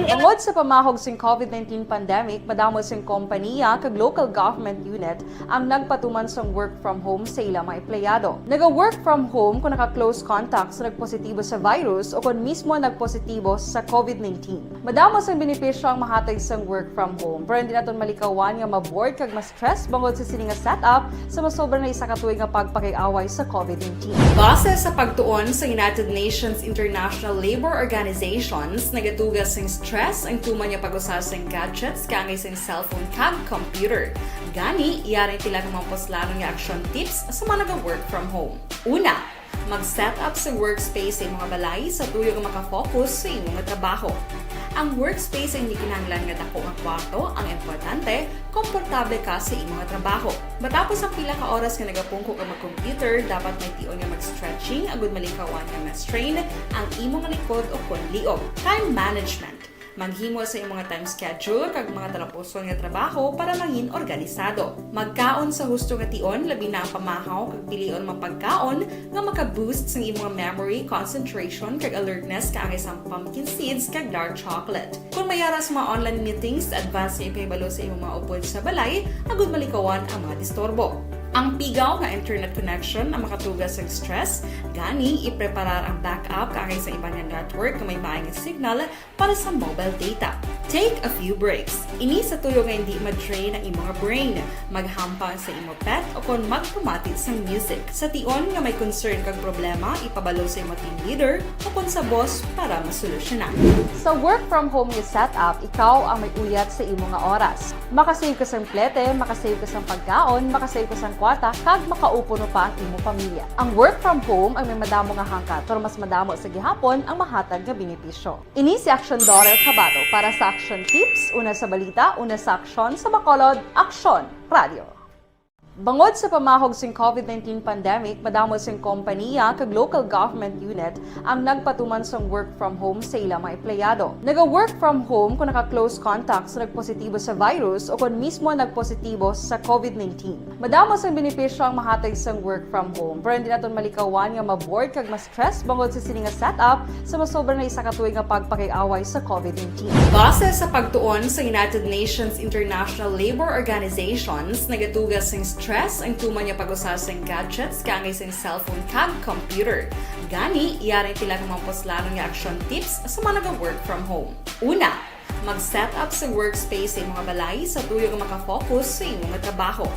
Tungod sa pamahog sing COVID nineteen pandemic, madamo sing kompaniya kag local government unit ang nagpatuman sang work from home sa ila mga empleyado. Naga-work from home kung naka-close contact sa nagpositibo sa virus o kon mismo nagpositibo sa COVID nineteen. Madamo sang benepisyo ang mahatag sang work from home, pero hindi naton malikawan nga ma-bored kag ma-stress bangod sa sini nga setup sa masobra na isa ka tuig nga pagpakig-away sa COVID nineteen. Base sa pagtuon sa United Nations International Labor Organizations, nagatuga sing stress ang tuman nga pag-usa sing gadgets kaangay sing cellphone kag computer. Gani, yari ang pila ka mga puslanon nga action tips sa mga naga-work from home. Una, mag-set up sa workspace sa imong balay sa tuyo nga maka-focus sa imong trabaho. Ang workspace ay hindi kinahanglan nga dako nga kwarto, ang importante, komportable ka sa imo nga trabaho. Matapos ang pila ka oras nga nagapungko ka mag-computer, dapat may tion nga mag-stretching agud malikawan nga ma-strain ang imo nga likod o kon liog. Time management. Maghimo sa imo nga time schedule kag mga talapuson nga trabaho para mangin organisado. Magkaon sa husto nga tion, labi na ang pamahaw kag pilion mga pagkaon nga maka-boost sang imo nga memory, concentration, kag alertness, kaangay sang pumpkin seeds kag dark chocolate. Kung may ara sa mga online meetings, advance nga ipahibalo sa imo mga upod sa balay agud malikawan ang mga disturbo. Ang pigaw nga internet connection ang makatuga sang stress, gani ipreparar ang backup kaangay sa iban nga network nga may maay nga signal para sa mobile data. Take a few breaks. Ini sa tuyo nga hindi ma-drain ang imo nga brain. Maghampang sa imo pet o kon magpamati sang music. Sa tion nga may concern kag problema, ipabalo sa imo team leader o kon sa boss para masolusyonan. Sa work from home nga setup, ikaw ang may uyat sa imo nga oras. Makasave ka sang plete, makasave ka sang pagkaon, makasave ka sang kwarta, kag makaupo no pa ang imo pamilya. Ang work from home ang may madamo nga hangkat, pero mas madamo sa gihapon ang mahatag nga benepisyo. Ini si Aksyon Dorer Cabato para sa Aksyon Tips, una sa balita, una sa aksyon, sa Bacolod, Aksyon Radio. Bangod sa pamahog sing covid nineteen pandemic, madamo sing kompaniya kag local government unit ang nagpatuman sang work from home sa ila mga empleyado. Naga-work from home kung naka-close contact sa nagpositibo sa virus o kon mismo nagpositibo sa covid nineteen. Madamo sang benepisyo ang mahatag sang work from home, pero hindi naton malikawan nga ma-bored kag ma-stress bangod sa sini nga setup sa masobra na isa ka tuig nga pagpakig-away sa covid nineteen. Base sa pagtuon sa United Nations International Labour Organizations, nagatuga sing stress ang tuman nga pag-usa sing gadgets kaangay sing cellphone kag computer. Gani, yari sila nga mga puslanon nga action tips sa mga naga-work from home. Una, mag-set up sa workspace sa imong balay sa tuyo nga makafocus sa imong trabaho.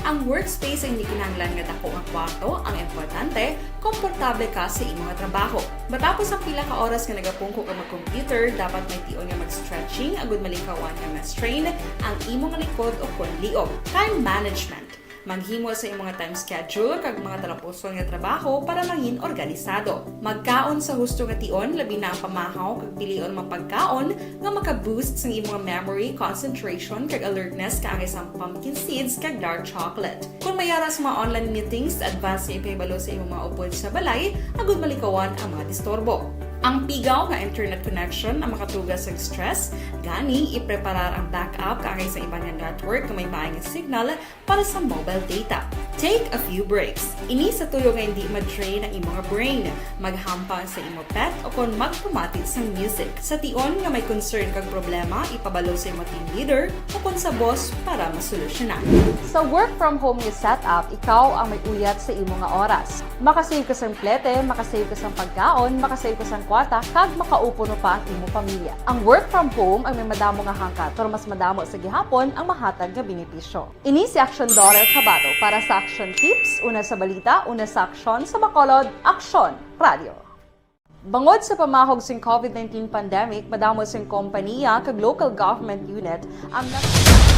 Ang workspace ay hindi kinahanglan nga dako nga kwarto, ang importante, komportable ka sa imong trabaho. Matapos ang pila ka oras nga nagapungko ka mag-computer, dapat may tion nga mag-stretching agud malikawan nga ma-strain ang imong likod o kon liog. Time management. Maghimo sa imo nga time schedule kag mga talapuson nga trabaho para mangin organisado. Magkaon sa husto nga tion, labi na ang pamahaw kag pilion mga pagkaon nga maka-boost sang imo nga memory, concentration, kag alertness kaangay sang pumpkin seeds kag dark chocolate. Kung may ara sa mga online meetings, advance nga ipahibalo sa imo mga upod sa balay agud malikawan ang mga disturbo. Ang pigaw nga internet connection ang makatuga sang stress, gani ipreparar ang backup kaangay sa iban nga network nga may maay nga signal para sa mobile data. Take a few breaks. Ini sa tuyo nga hindi ma-drain ang imo nga brain. Maghampang sa imo pet o kon magpamati sang music. Sa tion nga may concern kag problema, ipabalo sa imo team leader o kon sa boss para masolusyonan. Sa work from home nga setup, ikaw ang may uyat sa imo nga oras. Makasave ka sang plete, makasave ka sang pagkaon, makasave ka sang kwarta, kag makaupo no pa ang imo pamilya. Ang work from home ang may madamo nga hangkat, pero mas madamo sa gihapon ang mahatag nga benepisyo. Ini si Action Dorer Cabato para sa Action Tips, una sa balita, una sa aksyon, sa Bacolod, Aksyon Radio. Bangod sa pamahog sing covid nineteen pandemic, madamo sing kompaniya kag local government unit ang nag-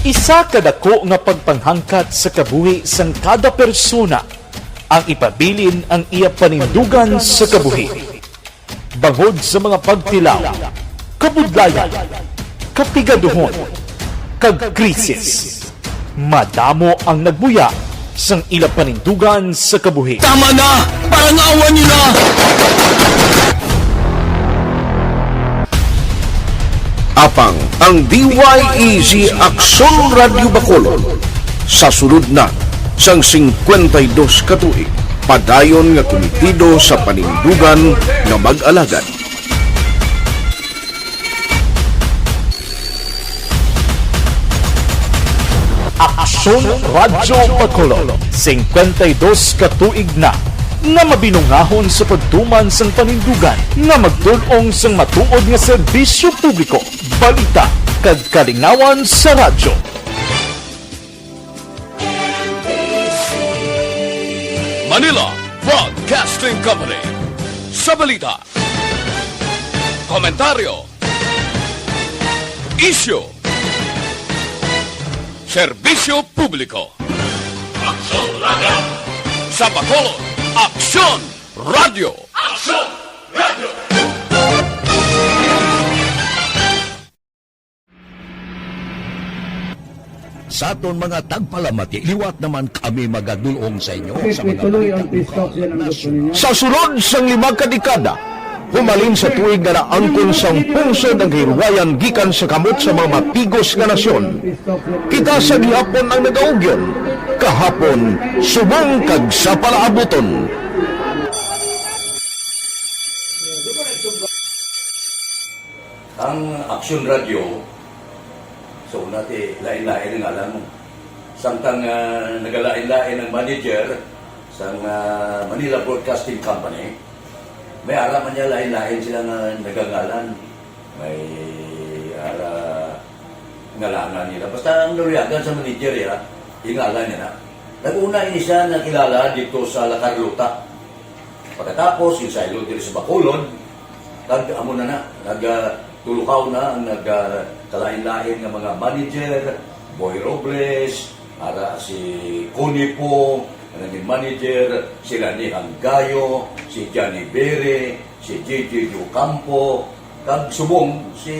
Isa ka dako nga pagpanghangkat sa kabuhi sang kada persona ang ipabilin ang iya panindugan sa kabuhi. Bangod sa mga pagtilaw, kabudlayan, kapigaduhon, kag krisis, madamo ang nagbuya sang ila panindugan sa kabuhi. Tama na! Parangawan niyo na! Apang ang D Y E G Aksyon Radyo Bacolod sa sulod na sang singkwenta y dos ka tuig, padayon nga kumitido sa panindugan nga mag-alagad. Aksyon Radyo Bacolod, singkwenta y dos ka tuig na nga mabinungahon sa pagtuman sang panindugan nga magtul-ong sang matuod nga serbisyo publiko, balita, kag kalingawan sa radyo. Manila Broadcasting Company. Sa balita, komentaryo, Isyu. Serbisyo publiko. Aksyon Radio. Sa Bacolod, Aksyon Radio. Aksyon Radio. Sa aton mga tagpalamati, liwat naman kami magadulong sa inyo sa mga balita lokal, nasyonal. Sa sulod sang lima ka dekada, humalin sa tuig nga naangkon sang pungsod ang kahilwayan gikan sa kamot sa mga mapigos nga nasyon, kita sa gihapon ang nagaugyon, kahapon, subong kag sa palaabuton. Ang Aksyon Radio, sa una ti lain-lain ang ngalan mo. Samtang, ah, nagalain-lain ang manager sang, ah, Manila Broadcasting Company, may ara man niya lain-lain sila nga nagangalan. May ara ngalangan nila. Basta ang naluyagan sa manager, ya, ingalan niya na. Nag-una ini siya nakilala dito sa La Carlota. Pagkatapos, insaylo diri sa Bacolod, kag amo na na, nag, ah, tulukaw na ang nag, ah, kalain-lain nga mga manager, Boy Robles, ara si Connie Pong, ang naging manager, si Rani Hanggayo, si Johnny Bere, si J J Ocampo, kag subong si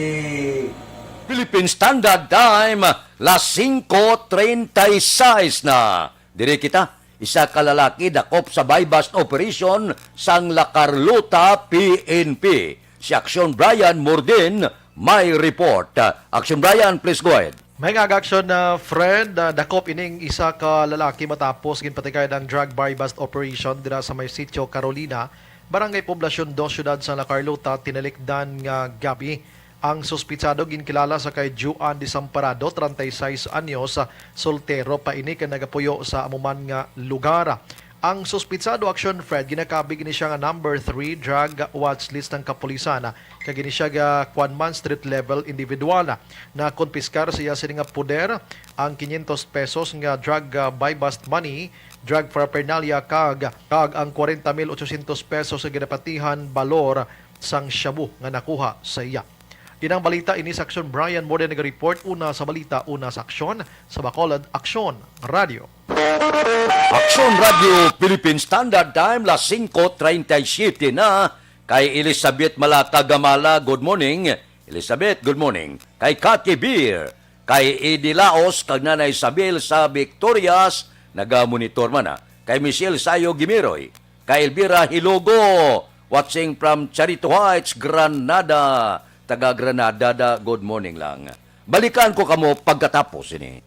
Philippine Standard Time, las singko treinta y seis na. Diri kita, isa ka lalaki dakop sa buy-bust operation sang La Carlota P N P. Si Aksyon Brian Mordin may report. Aksyon Brian, please go ahead. May nga aga, Aksyon, ah, Fred, ah, dakop ining isa ka lalaki matapos ginpatikay ang drug buy-bust operation dira sa may Sitio Carolina, Barangay Poblacion dos, Siyudad sa La Carlota, tinalikdan nga gab-i. Ang suspitsado ginkilala sa kay Juan Desamparado, treinta y seis anyos, soltero pa ini kag nagapuyo sa amo man nga lugar. Ang suspitsado, Aksyon Fred, ginakabig ini siya nga number three drug watch list sang kapulisan, kag ini siya ga kuan man, street level individual. Nakonpiskar sa iya sini nga poder ang quinientos pesos nga drug, ah, buy-bust money, drug paraphernalia, kag, kag ang kwarenta mil ochocientos pesos nga ginapatihan balor sang shabu nga nakuha sa iya. Inang balita ini sa Aksyon. Brian Morden naga-report, una sa balita, una sa aksyon, sa Bacolod Aksyon Radio. Aksyon Radio Philippine Standard Time, las singko treinta y siete na. Kay Elizabeth Malata Gamala, good morning. Elizabeth, good morning. Kay Cathy Beer, kay Eddie Laos, kag Nanay Isabel sa Victorias, naga-monitor man, ah. Kay Michelle Sayo Gimiroy, kay Elvira Hilogo, watching from Charito Heights, Granada. Taga Granada da, good morning lang. Balikan ko kamo pagkatapos ini.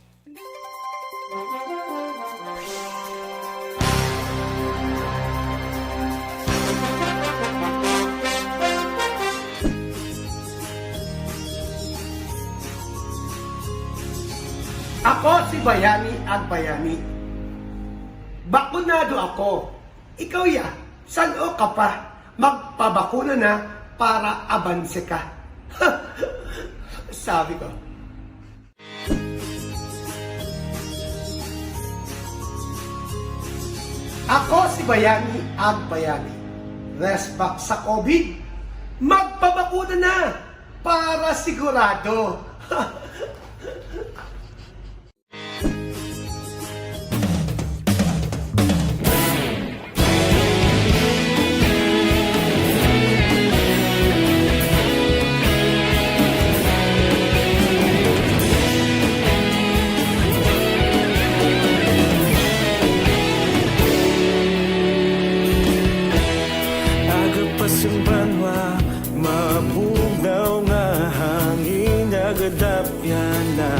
Ako si Bayani Agbayani. Bakunado ako. Ikaw ya, san-o ka pa? Magpabakuna na para abanse ka. Sabi ko. Ako si Bayani Agbayani. Respak sa COVID, magpabakuna na para sigurado. Aga pa sang banwa, mabugnaw nga hangin, nagadapyan na.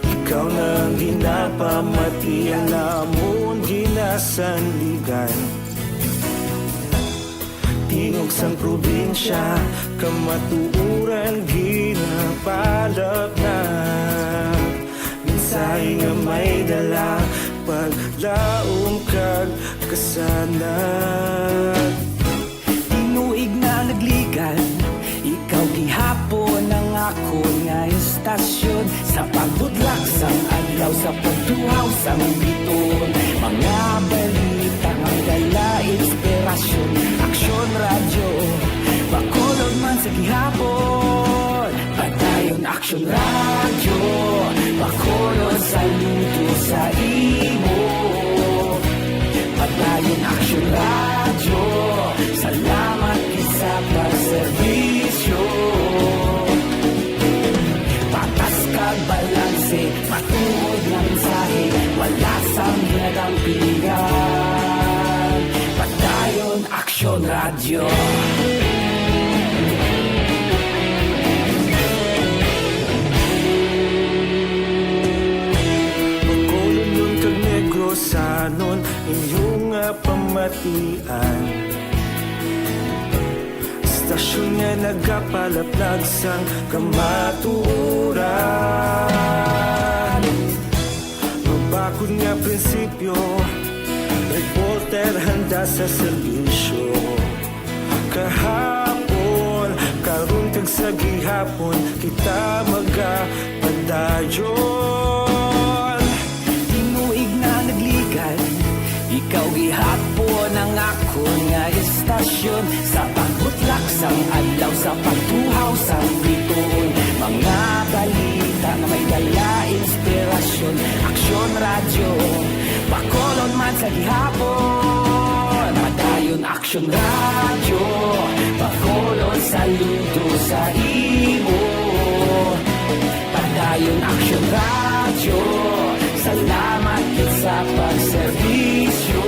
Ikaw na ang ginapamati, ang amon ginasandigan. Tingog sang probinsya, kamatuoran ginapalapnag. Mensahe nga may dala, paglaom kag kasanag. Tinuig na nagligan, ikaw gihapon ang akon nga istasyon. Sa pagbudlak sang adlaw, sa pagtuhaw sang bituon, mga balita nga dala inspirasyon. Aksyon Radyo, Bacolod man sa gihapon. Padayon, Aksyon. Radyo Bacolod, saludo sa imo. Padayon Aksyon Radyo, salamat gid sa pagserbisyo. Patas kag balanse, matuod nga mensahe, wala sang ginadampigan. Padayon Aksyon Radyo. Bacolodnon kag Negrosanon, inyo nga pamatian. Estasyon nga nagapalaplag sang kamatuoran. Mabakod nga prinsipyo, reporter handa sa serbisyo. Kahapon, karon kag sa gihapon, kita magapadayon. Tinuig na nagligad, ikaw gihapon ang akon nga estasyon. Sa pagbutlak sang adlaw, sa pagtuhaw sang bituon, mga balita nga may dala inspirasyon. Aksyon Radyo Bacolod man sa gihapon. Padayon Aksyon Radyo Bacolod, saludo sa imo. Padayon Aksyon Radyo, salamat gid sa pagserbisyo.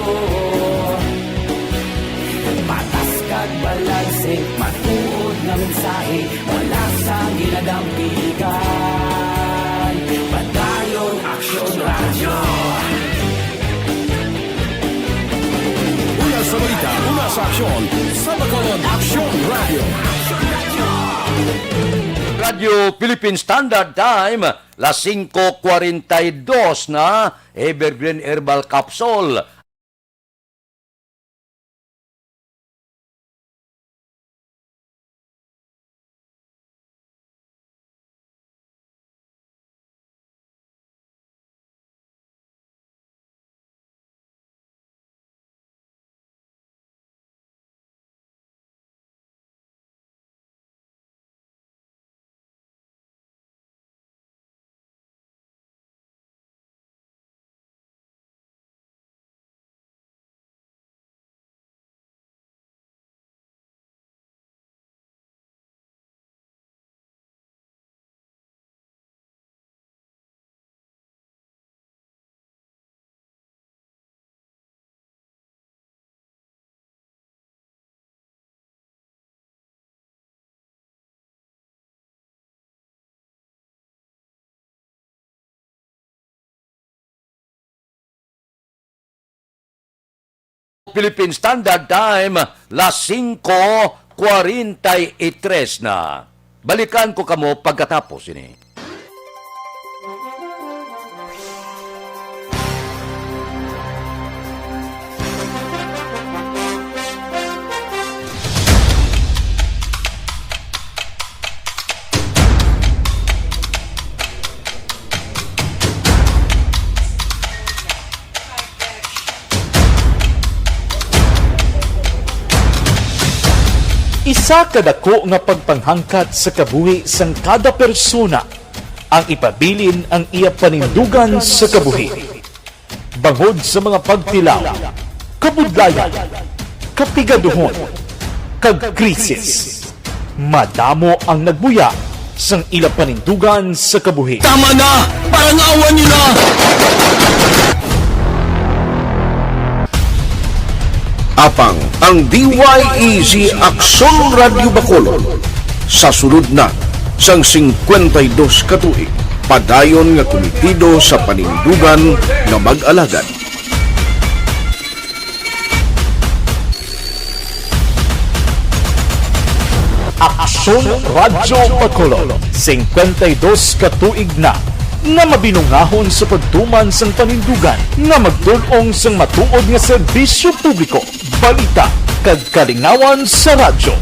Patas kag balanse, matuod nga mensahe, wala sang ginadampigan. Padayon Aksyon Radyo. Una sa balita, una sa aksyon, sa Bacolod, Aksyon Radyo. Radyo Philippine Standard Time, las singko kwarenta y dos na, Evergreen Herbal Capsule. Philippine Standard Time, las singko kwarenta y tres na. Balikan ko kamo pagkatapos ini. Isa ka dako nga pagpanghangkat sa kabuhi sang kada persona ang ipabilin ang iya panindugan sa kabuhi. Bangod sa mga pagtilaw, kabudlayan, kapigaduhon, kag krisis, madamo ang nagbuya sang ila panindugan sa kabuhi. Tama na! Parangawan niyo na! Apang ang D Y E G Aksyon Radyo Bacolod sa sulod na sang singkwenta y dos ka tuig, padayon nga kumitido sa panindugan nga mag-alagad. Aksyon Radyo Bacolod, singkwenta y dos ka tuig na nga mabinungahon sa pagtuman sang panindugan nga magtul-ong sang matuod nga serbisyo publiko, balita, kag kalingawan sa radyo.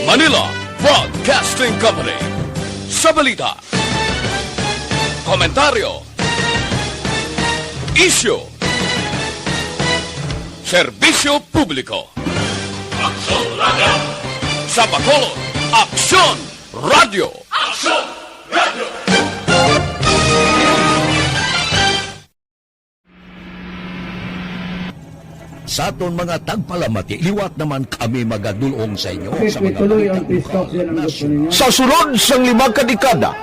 Manila Broadcasting Company. Sa balita, komentaryo, isyu, serbisyo publiko. Aksyon Radyo. Sa Bacolod, Aksyon Radyo. Aksyon Radyo. Sa aton mga tagpalamati, liwat naman kami magadulong sa inyo sa mga balita lokal, nasyonal. Sa sulod sang lima ka dekada,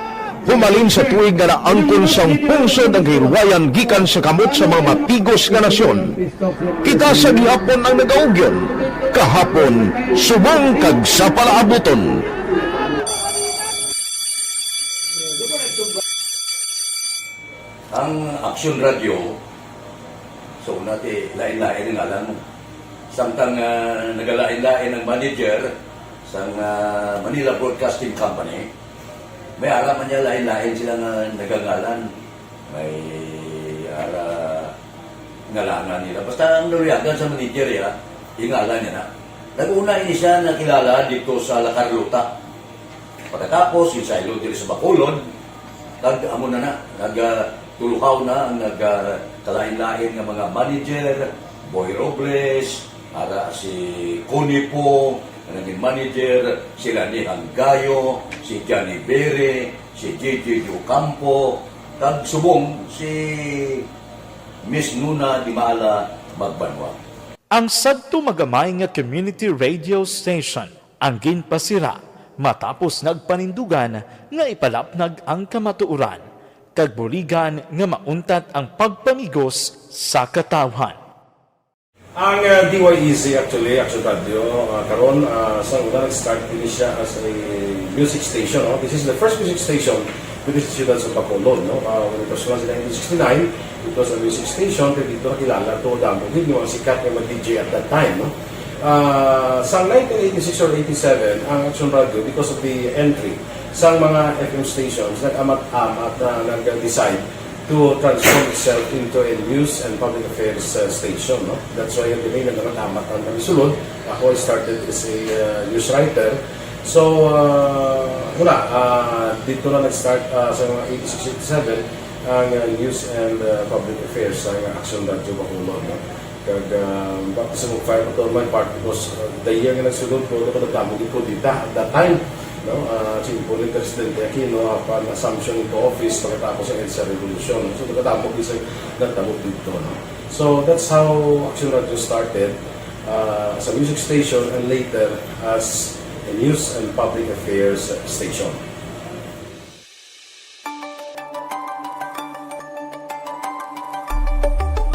humalin sa tuig nga naangkon sang pungsod ang kahilwayan gikan sa kamot sa mga matigos nga nasyon. Kita sa gihapon ang nagaugyon, kahapon, subong kag sa palaabuton. Ang Aksyon Radyo, sa una, ti lain-lain ang ngalan mo. Samtang, ah, nagalain-lain ang manager sang, ah, Manila Broadcasting Company, may ara man niya lain-lain sila nga nagangalan. May ara ngalangan nila. Basta ang naluyagan sa manager, ya, ingalan niya na. Nag-una ini siya nakilala dito sa La Carlota. Pagkatapos, yung saylo diri sa Bacolod, kag amo na na, nag, ah, tuluhaw na ang nag, ah, kalain-lain nga mga manager, Boy Robles, ara si Connie Poo, nga naging manager, sila ni Hanggayo, si Johnny Bere, si J J Ocampo, kag subong si Miss Nuna Dimala Magbanwa. Ang sadto magamay nga community radio station ang ginpasira matapos nagpanindugan nga ipalapnag ang kamatuoran kag buligan nga mauntat ang pagpamigos sa katawhan. Ang, ah, D Y E C, actually, Action Radio, ah, karon, ah, sa una, nag-start din siya as a music station, no? This is the first music station with the Siyudad sa Bacolod, no? Ah, when it was launched in nineteen sixty-nine, it was a music station, kay dito nakilala to, damo gid yung mga sikat nga mga D J at that time, no? Ah, sa nineteen eighty-six or eighty-seven, ang Action Radio, because of the entry sa mga F M stations, nag-amat-amat na nag-decide to transform itself into a news and public affairs, uh, station, no? That's why yung nag-amat-amat ang kami sulod. Ako, I started as a, uh, news writer. So, uh, wala, uh, dito na nag-start, uh, sa mga eighty-six, eighty-seven, ang, uh, news and, uh, public affairs sa Action Radio Bacolod, no? Kag, ah, baptism of fire pa to my part because, ah, the year nga nagsulod ko, nakadamo gid ko dita at that time, no? Ah, si Impuling Presidente Aquino, upon assumption into office, pagkatapos ang EDSA Revolution. So, nakadamo gid sa nagtabo dito, no? So, that's how Action Radio started, ah, as a music station and later as a news and public affairs station.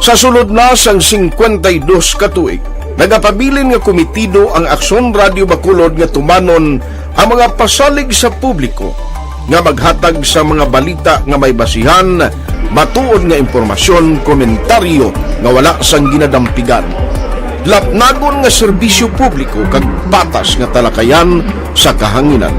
Sa sulod na sang singkwenta y dos ka tuig, nagapabilin nga komitido ang Aksyon Radio Bacolod nga tumanon ang mga pasalig sa publiko nga maghatag sa mga balita nga may basihan, matuod nga impormasyon, komentaryo nga wala sang ginadampigan, lapnagon nga serbisyo publiko kag patas nga talakayan sa kahanginan.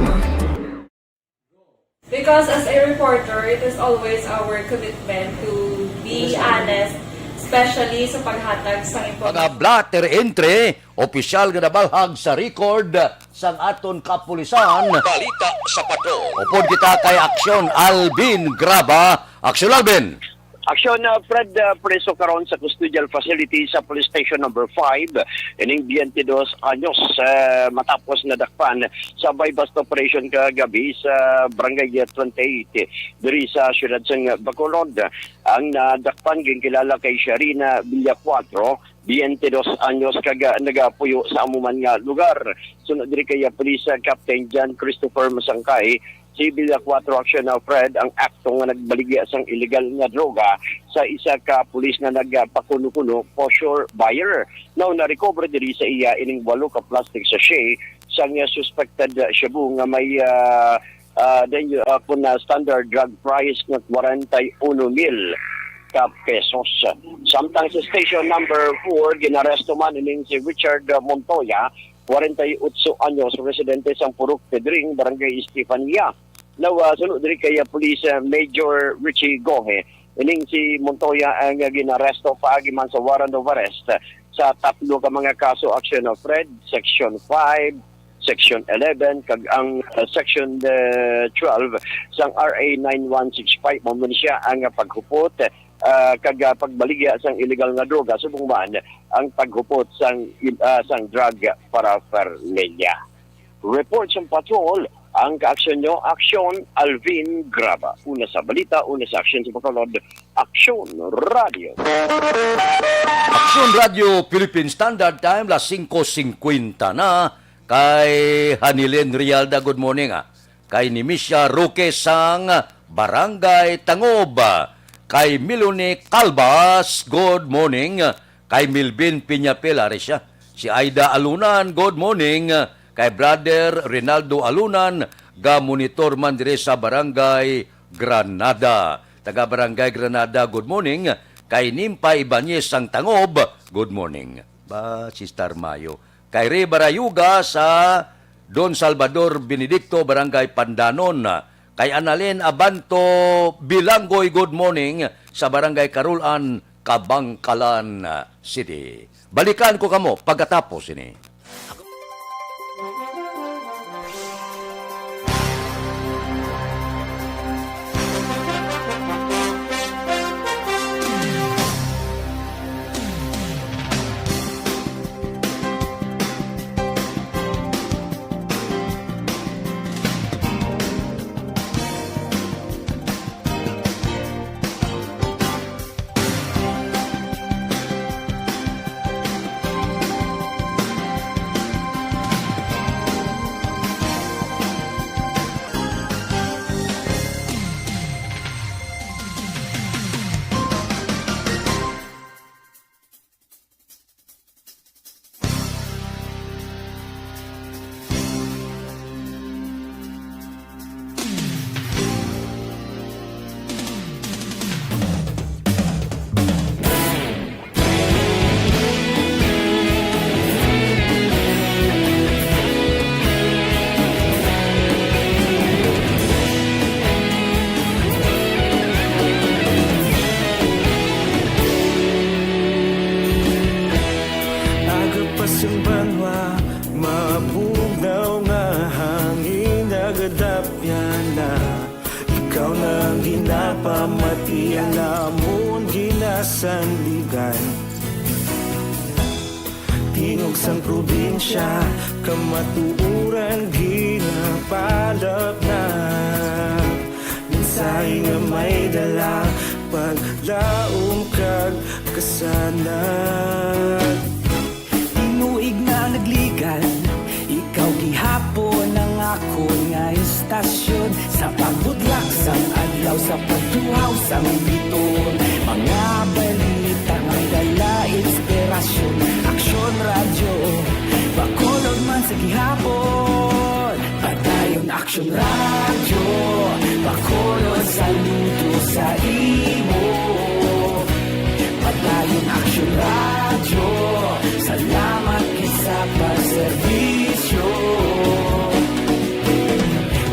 Because as a reporter, it is always our commitment to be honest, especially sa paghatag sa impormasyon. Mga blotter entry, opisyal nga nabalhag sa record sang aton kapulisan. Balita sa Patrol. Upod kita kay Aksyon Alvin Graba. Aksyon Alvin. Aksyon, uh, Fred, uh, preso karon sa custodial facility sa Police Station Number Five, ining twenty-dos anyos, uh, matapos nadakpan sa buy-bust operation kagabi sa Barangay twenty-eight diri sa siyudad sang Bacolod. Ang nadakpan ginkilala kay Sharina Villacuatro, twenty-dos anyos, kag, uh, nagapuyo sa amo man nga lugar. Suno diri kay, uh, Police, uh, Captain John Christopher Masangkay, Civil Quattro Action of Red ang akto nga nagbaligya sang illegal nga droga sa isa ka pulis nga nagpakuno-kuno for sure buyer. Now, na-recover diri sa iya ining walo ka plastic sachet sang suspected shabu nga may, ah, ah, then, ah, kun, ah, standard drug price nga kwarenta y uno mil ka pesos. Samtang sa station number four, ginaresto man ining si Richard Montoya, kwarenta y otso anyos, residente sang Purok Pedring, Barangay Estefania. Now, ah, suno diri kay, ah, Police, ah, Major Richie Gohe, ining si Montoya ang, ah, ginaresto paagi man sa warrant of arrest sa tatlo ka mga kaso, Action of Red, Section five, Section eleven, kag ang, ah, Section, ah, twelve sang R A nine one six five. Mao man siya ang, ah, paghupot, ah, kag, ah, pagbaligya sang illegal nga droga, subong man ang paghupot sang, ah, sang drug paraphernalia. Report sang patrol, ang kaaksyon nyo, Aksyon Alvin Graba. Una sa balita, una sa aksyon sa Bacolod, Aksyon Radio. Aksyon Radio Philippine Standard Time, las singko singkwenta na. Kay Hanilen Rialda, good morning, ah. Kay Nimisia Roque sang Barangay Tangob. Kay Milone Calvas, good morning. Kay Milvin Piñapel, ari siya. Si Aida Alunan, good morning. Kay Brother Rinaldo Alunan, ga monitor man diri sa Barangay Granada. Taga Barangay Granada, good morning. Kay Nimpa Ibanez sang Tangob, good morning. Ba, Sister Mayo. Kay Ray Barayuga sa Don Salvador Benedicto, Barangay Pandanon. Kay Annalyn Abanto Bilanggoy, good morning, sa Barangay Carolan, Kabankalan City. Balikan ko kamo pagkatapos ini. Aga pa sang banwa, mabugnaw nga hangin, nagadapyan na. Ikaw na ang ginapamati, ang amon ginasandigan. Tingog sang probinsya, kamatuoran ginapalapnag. Mensahe nga may dala, paglaom kag kasanag. Tinuig na nagligan, ikaw gihapon ang akon nga istasyon. Sa pagbutlak sang adlaw, sa pagtuhaw sang bituon, mga balita may dala inspirasyon. Aksyon Radyo, Bacolod man sa gihapon. Padayon Aksyon Radyo, Bacolod, saludo sa imo. Padayon Aksyon Radyo, salamat gid sa pagserbisyo.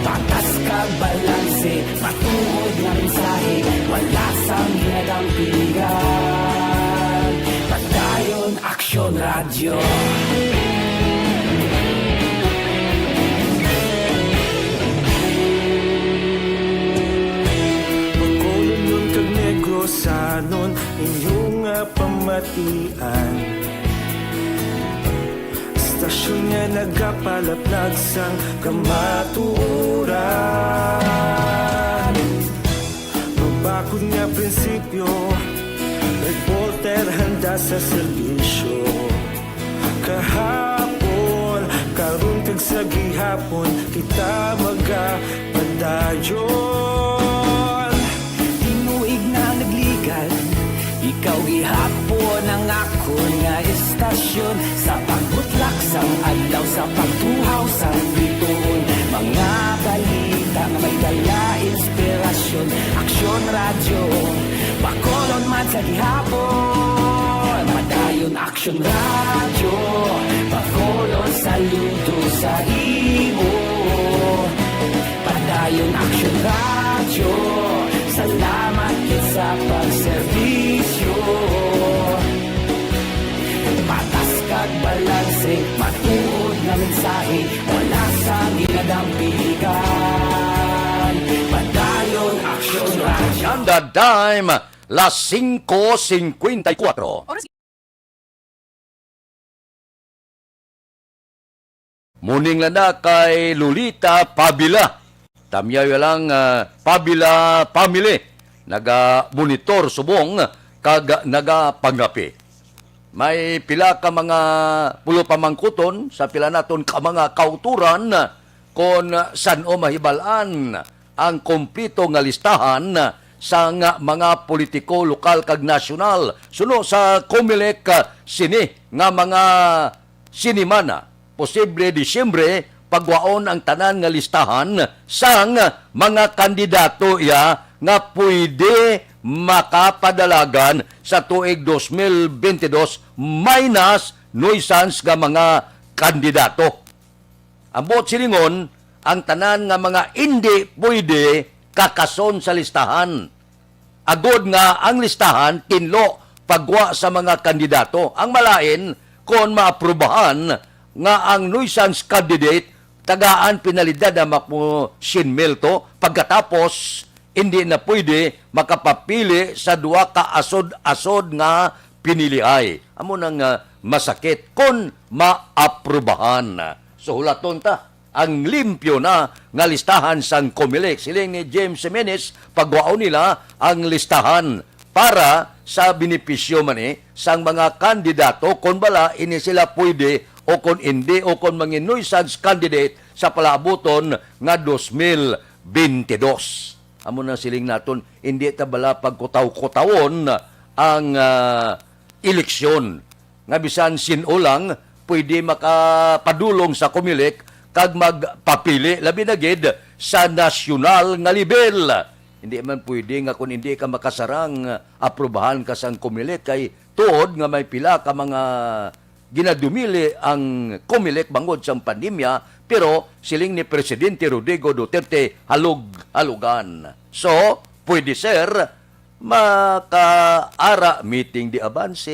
Patas kag balanse, matuod nga mensahe, wala sang ginadampigan. Padayon Aksyon Radyo. Bacolodnon kag Negrosanon, inyo nga pamatian. Istasyon nga nagapalapnag sang kamatuoran. Mabakod nga prinsipyo, reporter handa sa serbisyo. Kahapon, karon kag sa gihapon, kita magapadayon. Tinuig na nagligan, ikaw gihapon ang akon nga istasyon. Sa pagbutlak sang adlaw, sa pagtuhaw sang bituon, mga balita nga may dala inspirasyon. Aksyon Radyo, Bacolod man sa gihapon. Padayon Aksyon Radyo, Bacolod, saludo sa imo. Padayon Aksyon Radyo, salamat gid sa pagserbisyo. Patas kag balanse, matuod nga mensahe, wala sang ginadampigan. Padayon Aksyon Radyo. Standard Time, las singko singkwenta y kuwatro. Oras Muning lang na kay Lolita Pabila. Tamyaw lang, ah, Pabila family. Naga-monitor subong kag nagapangapi. May pila ka mga pulopamangkuton sa pila naton ka mga kauturan kon san-o mahibal-an ang kompleto nga listahan sang mga politiko lokal kag nasyonal. Suno sa Comelec, sini nga mga sinimana, posible Disyembre, pagwaon ang tanan nga listahan sang mga kandidato iya nga pwede makapadalagan sa tuig dos mil bente dos, minus nuisance nga mga kandidato. Ang buot silingon, ang tanan nga mga indi pwede kakason sa listahan, agod nga ang listahan tinlo pagwa sa mga kandidato. Ang malain, kon maaprubahan nga ang nuisance candidate, tagaan penalidad na mapo syen mil to, pagkatapos hindi na pwede makapapili sa duha ka asod-asod nga pinilihay. Amo nang, ah, masakit kon maaprubahan. So, hulaton ta ang limpyo na nga listahan sang Comelec. Siling ni James Jimenez, pagwaon nila ang listahan para sa benepisyo man ni sang mga kandidato kon bala ini sila pwede o kon hindi o kon mangin nuisance candidate sa palaabuton nga dos mil bente dos. Amo na siling naton, hindi ta bala pagkutaw-kutawon ang, ah, eleksyon nga bisan sin-o lang pwede makapadulong sa Comelec kag magpapili, labi na gid sa nasyonal nga level. Hindi man pwede nga kung hindi ka makasarang, aprubahan ka sang Comelec kay tuod nga may pila ka mga ginadumili ang Comelec bangod sang pandemya, pero siling ni Presidente Rodrigo Duterte, halog-halogan. So, pwede, sir, makaara meeting de avance,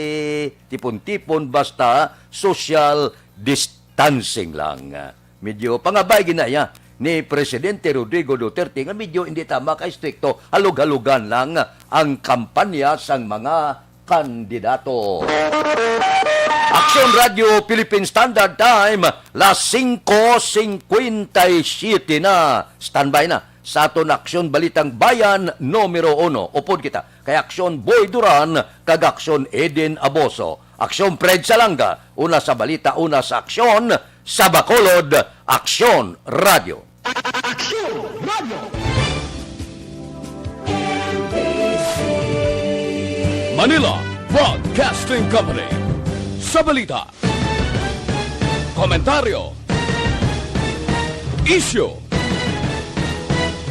tipon-tipon, basta social distancing lang. Medyo pangabay ginaya ni Presidente Rodrigo Duterte nga medyo hindi tama ka estrikto, halog-halogan lang ang kampanya sang mga kandidato. Aksyon Radio Philippine Standard Time, las singko singkwenta y siyete na. Standby na sa aton Aksyon Balitang Bayan numero uno. Upod kita kay Aksyon Boy Duran kag Aksyon Eden Aboso. Aksyon Fred Salanga, una sa balita, una sa aksyon, sa Bacolod, Aksyon Radio. Aksyon Radio. Manila Broadcasting Company. Sa balita, komentaryo, isyu,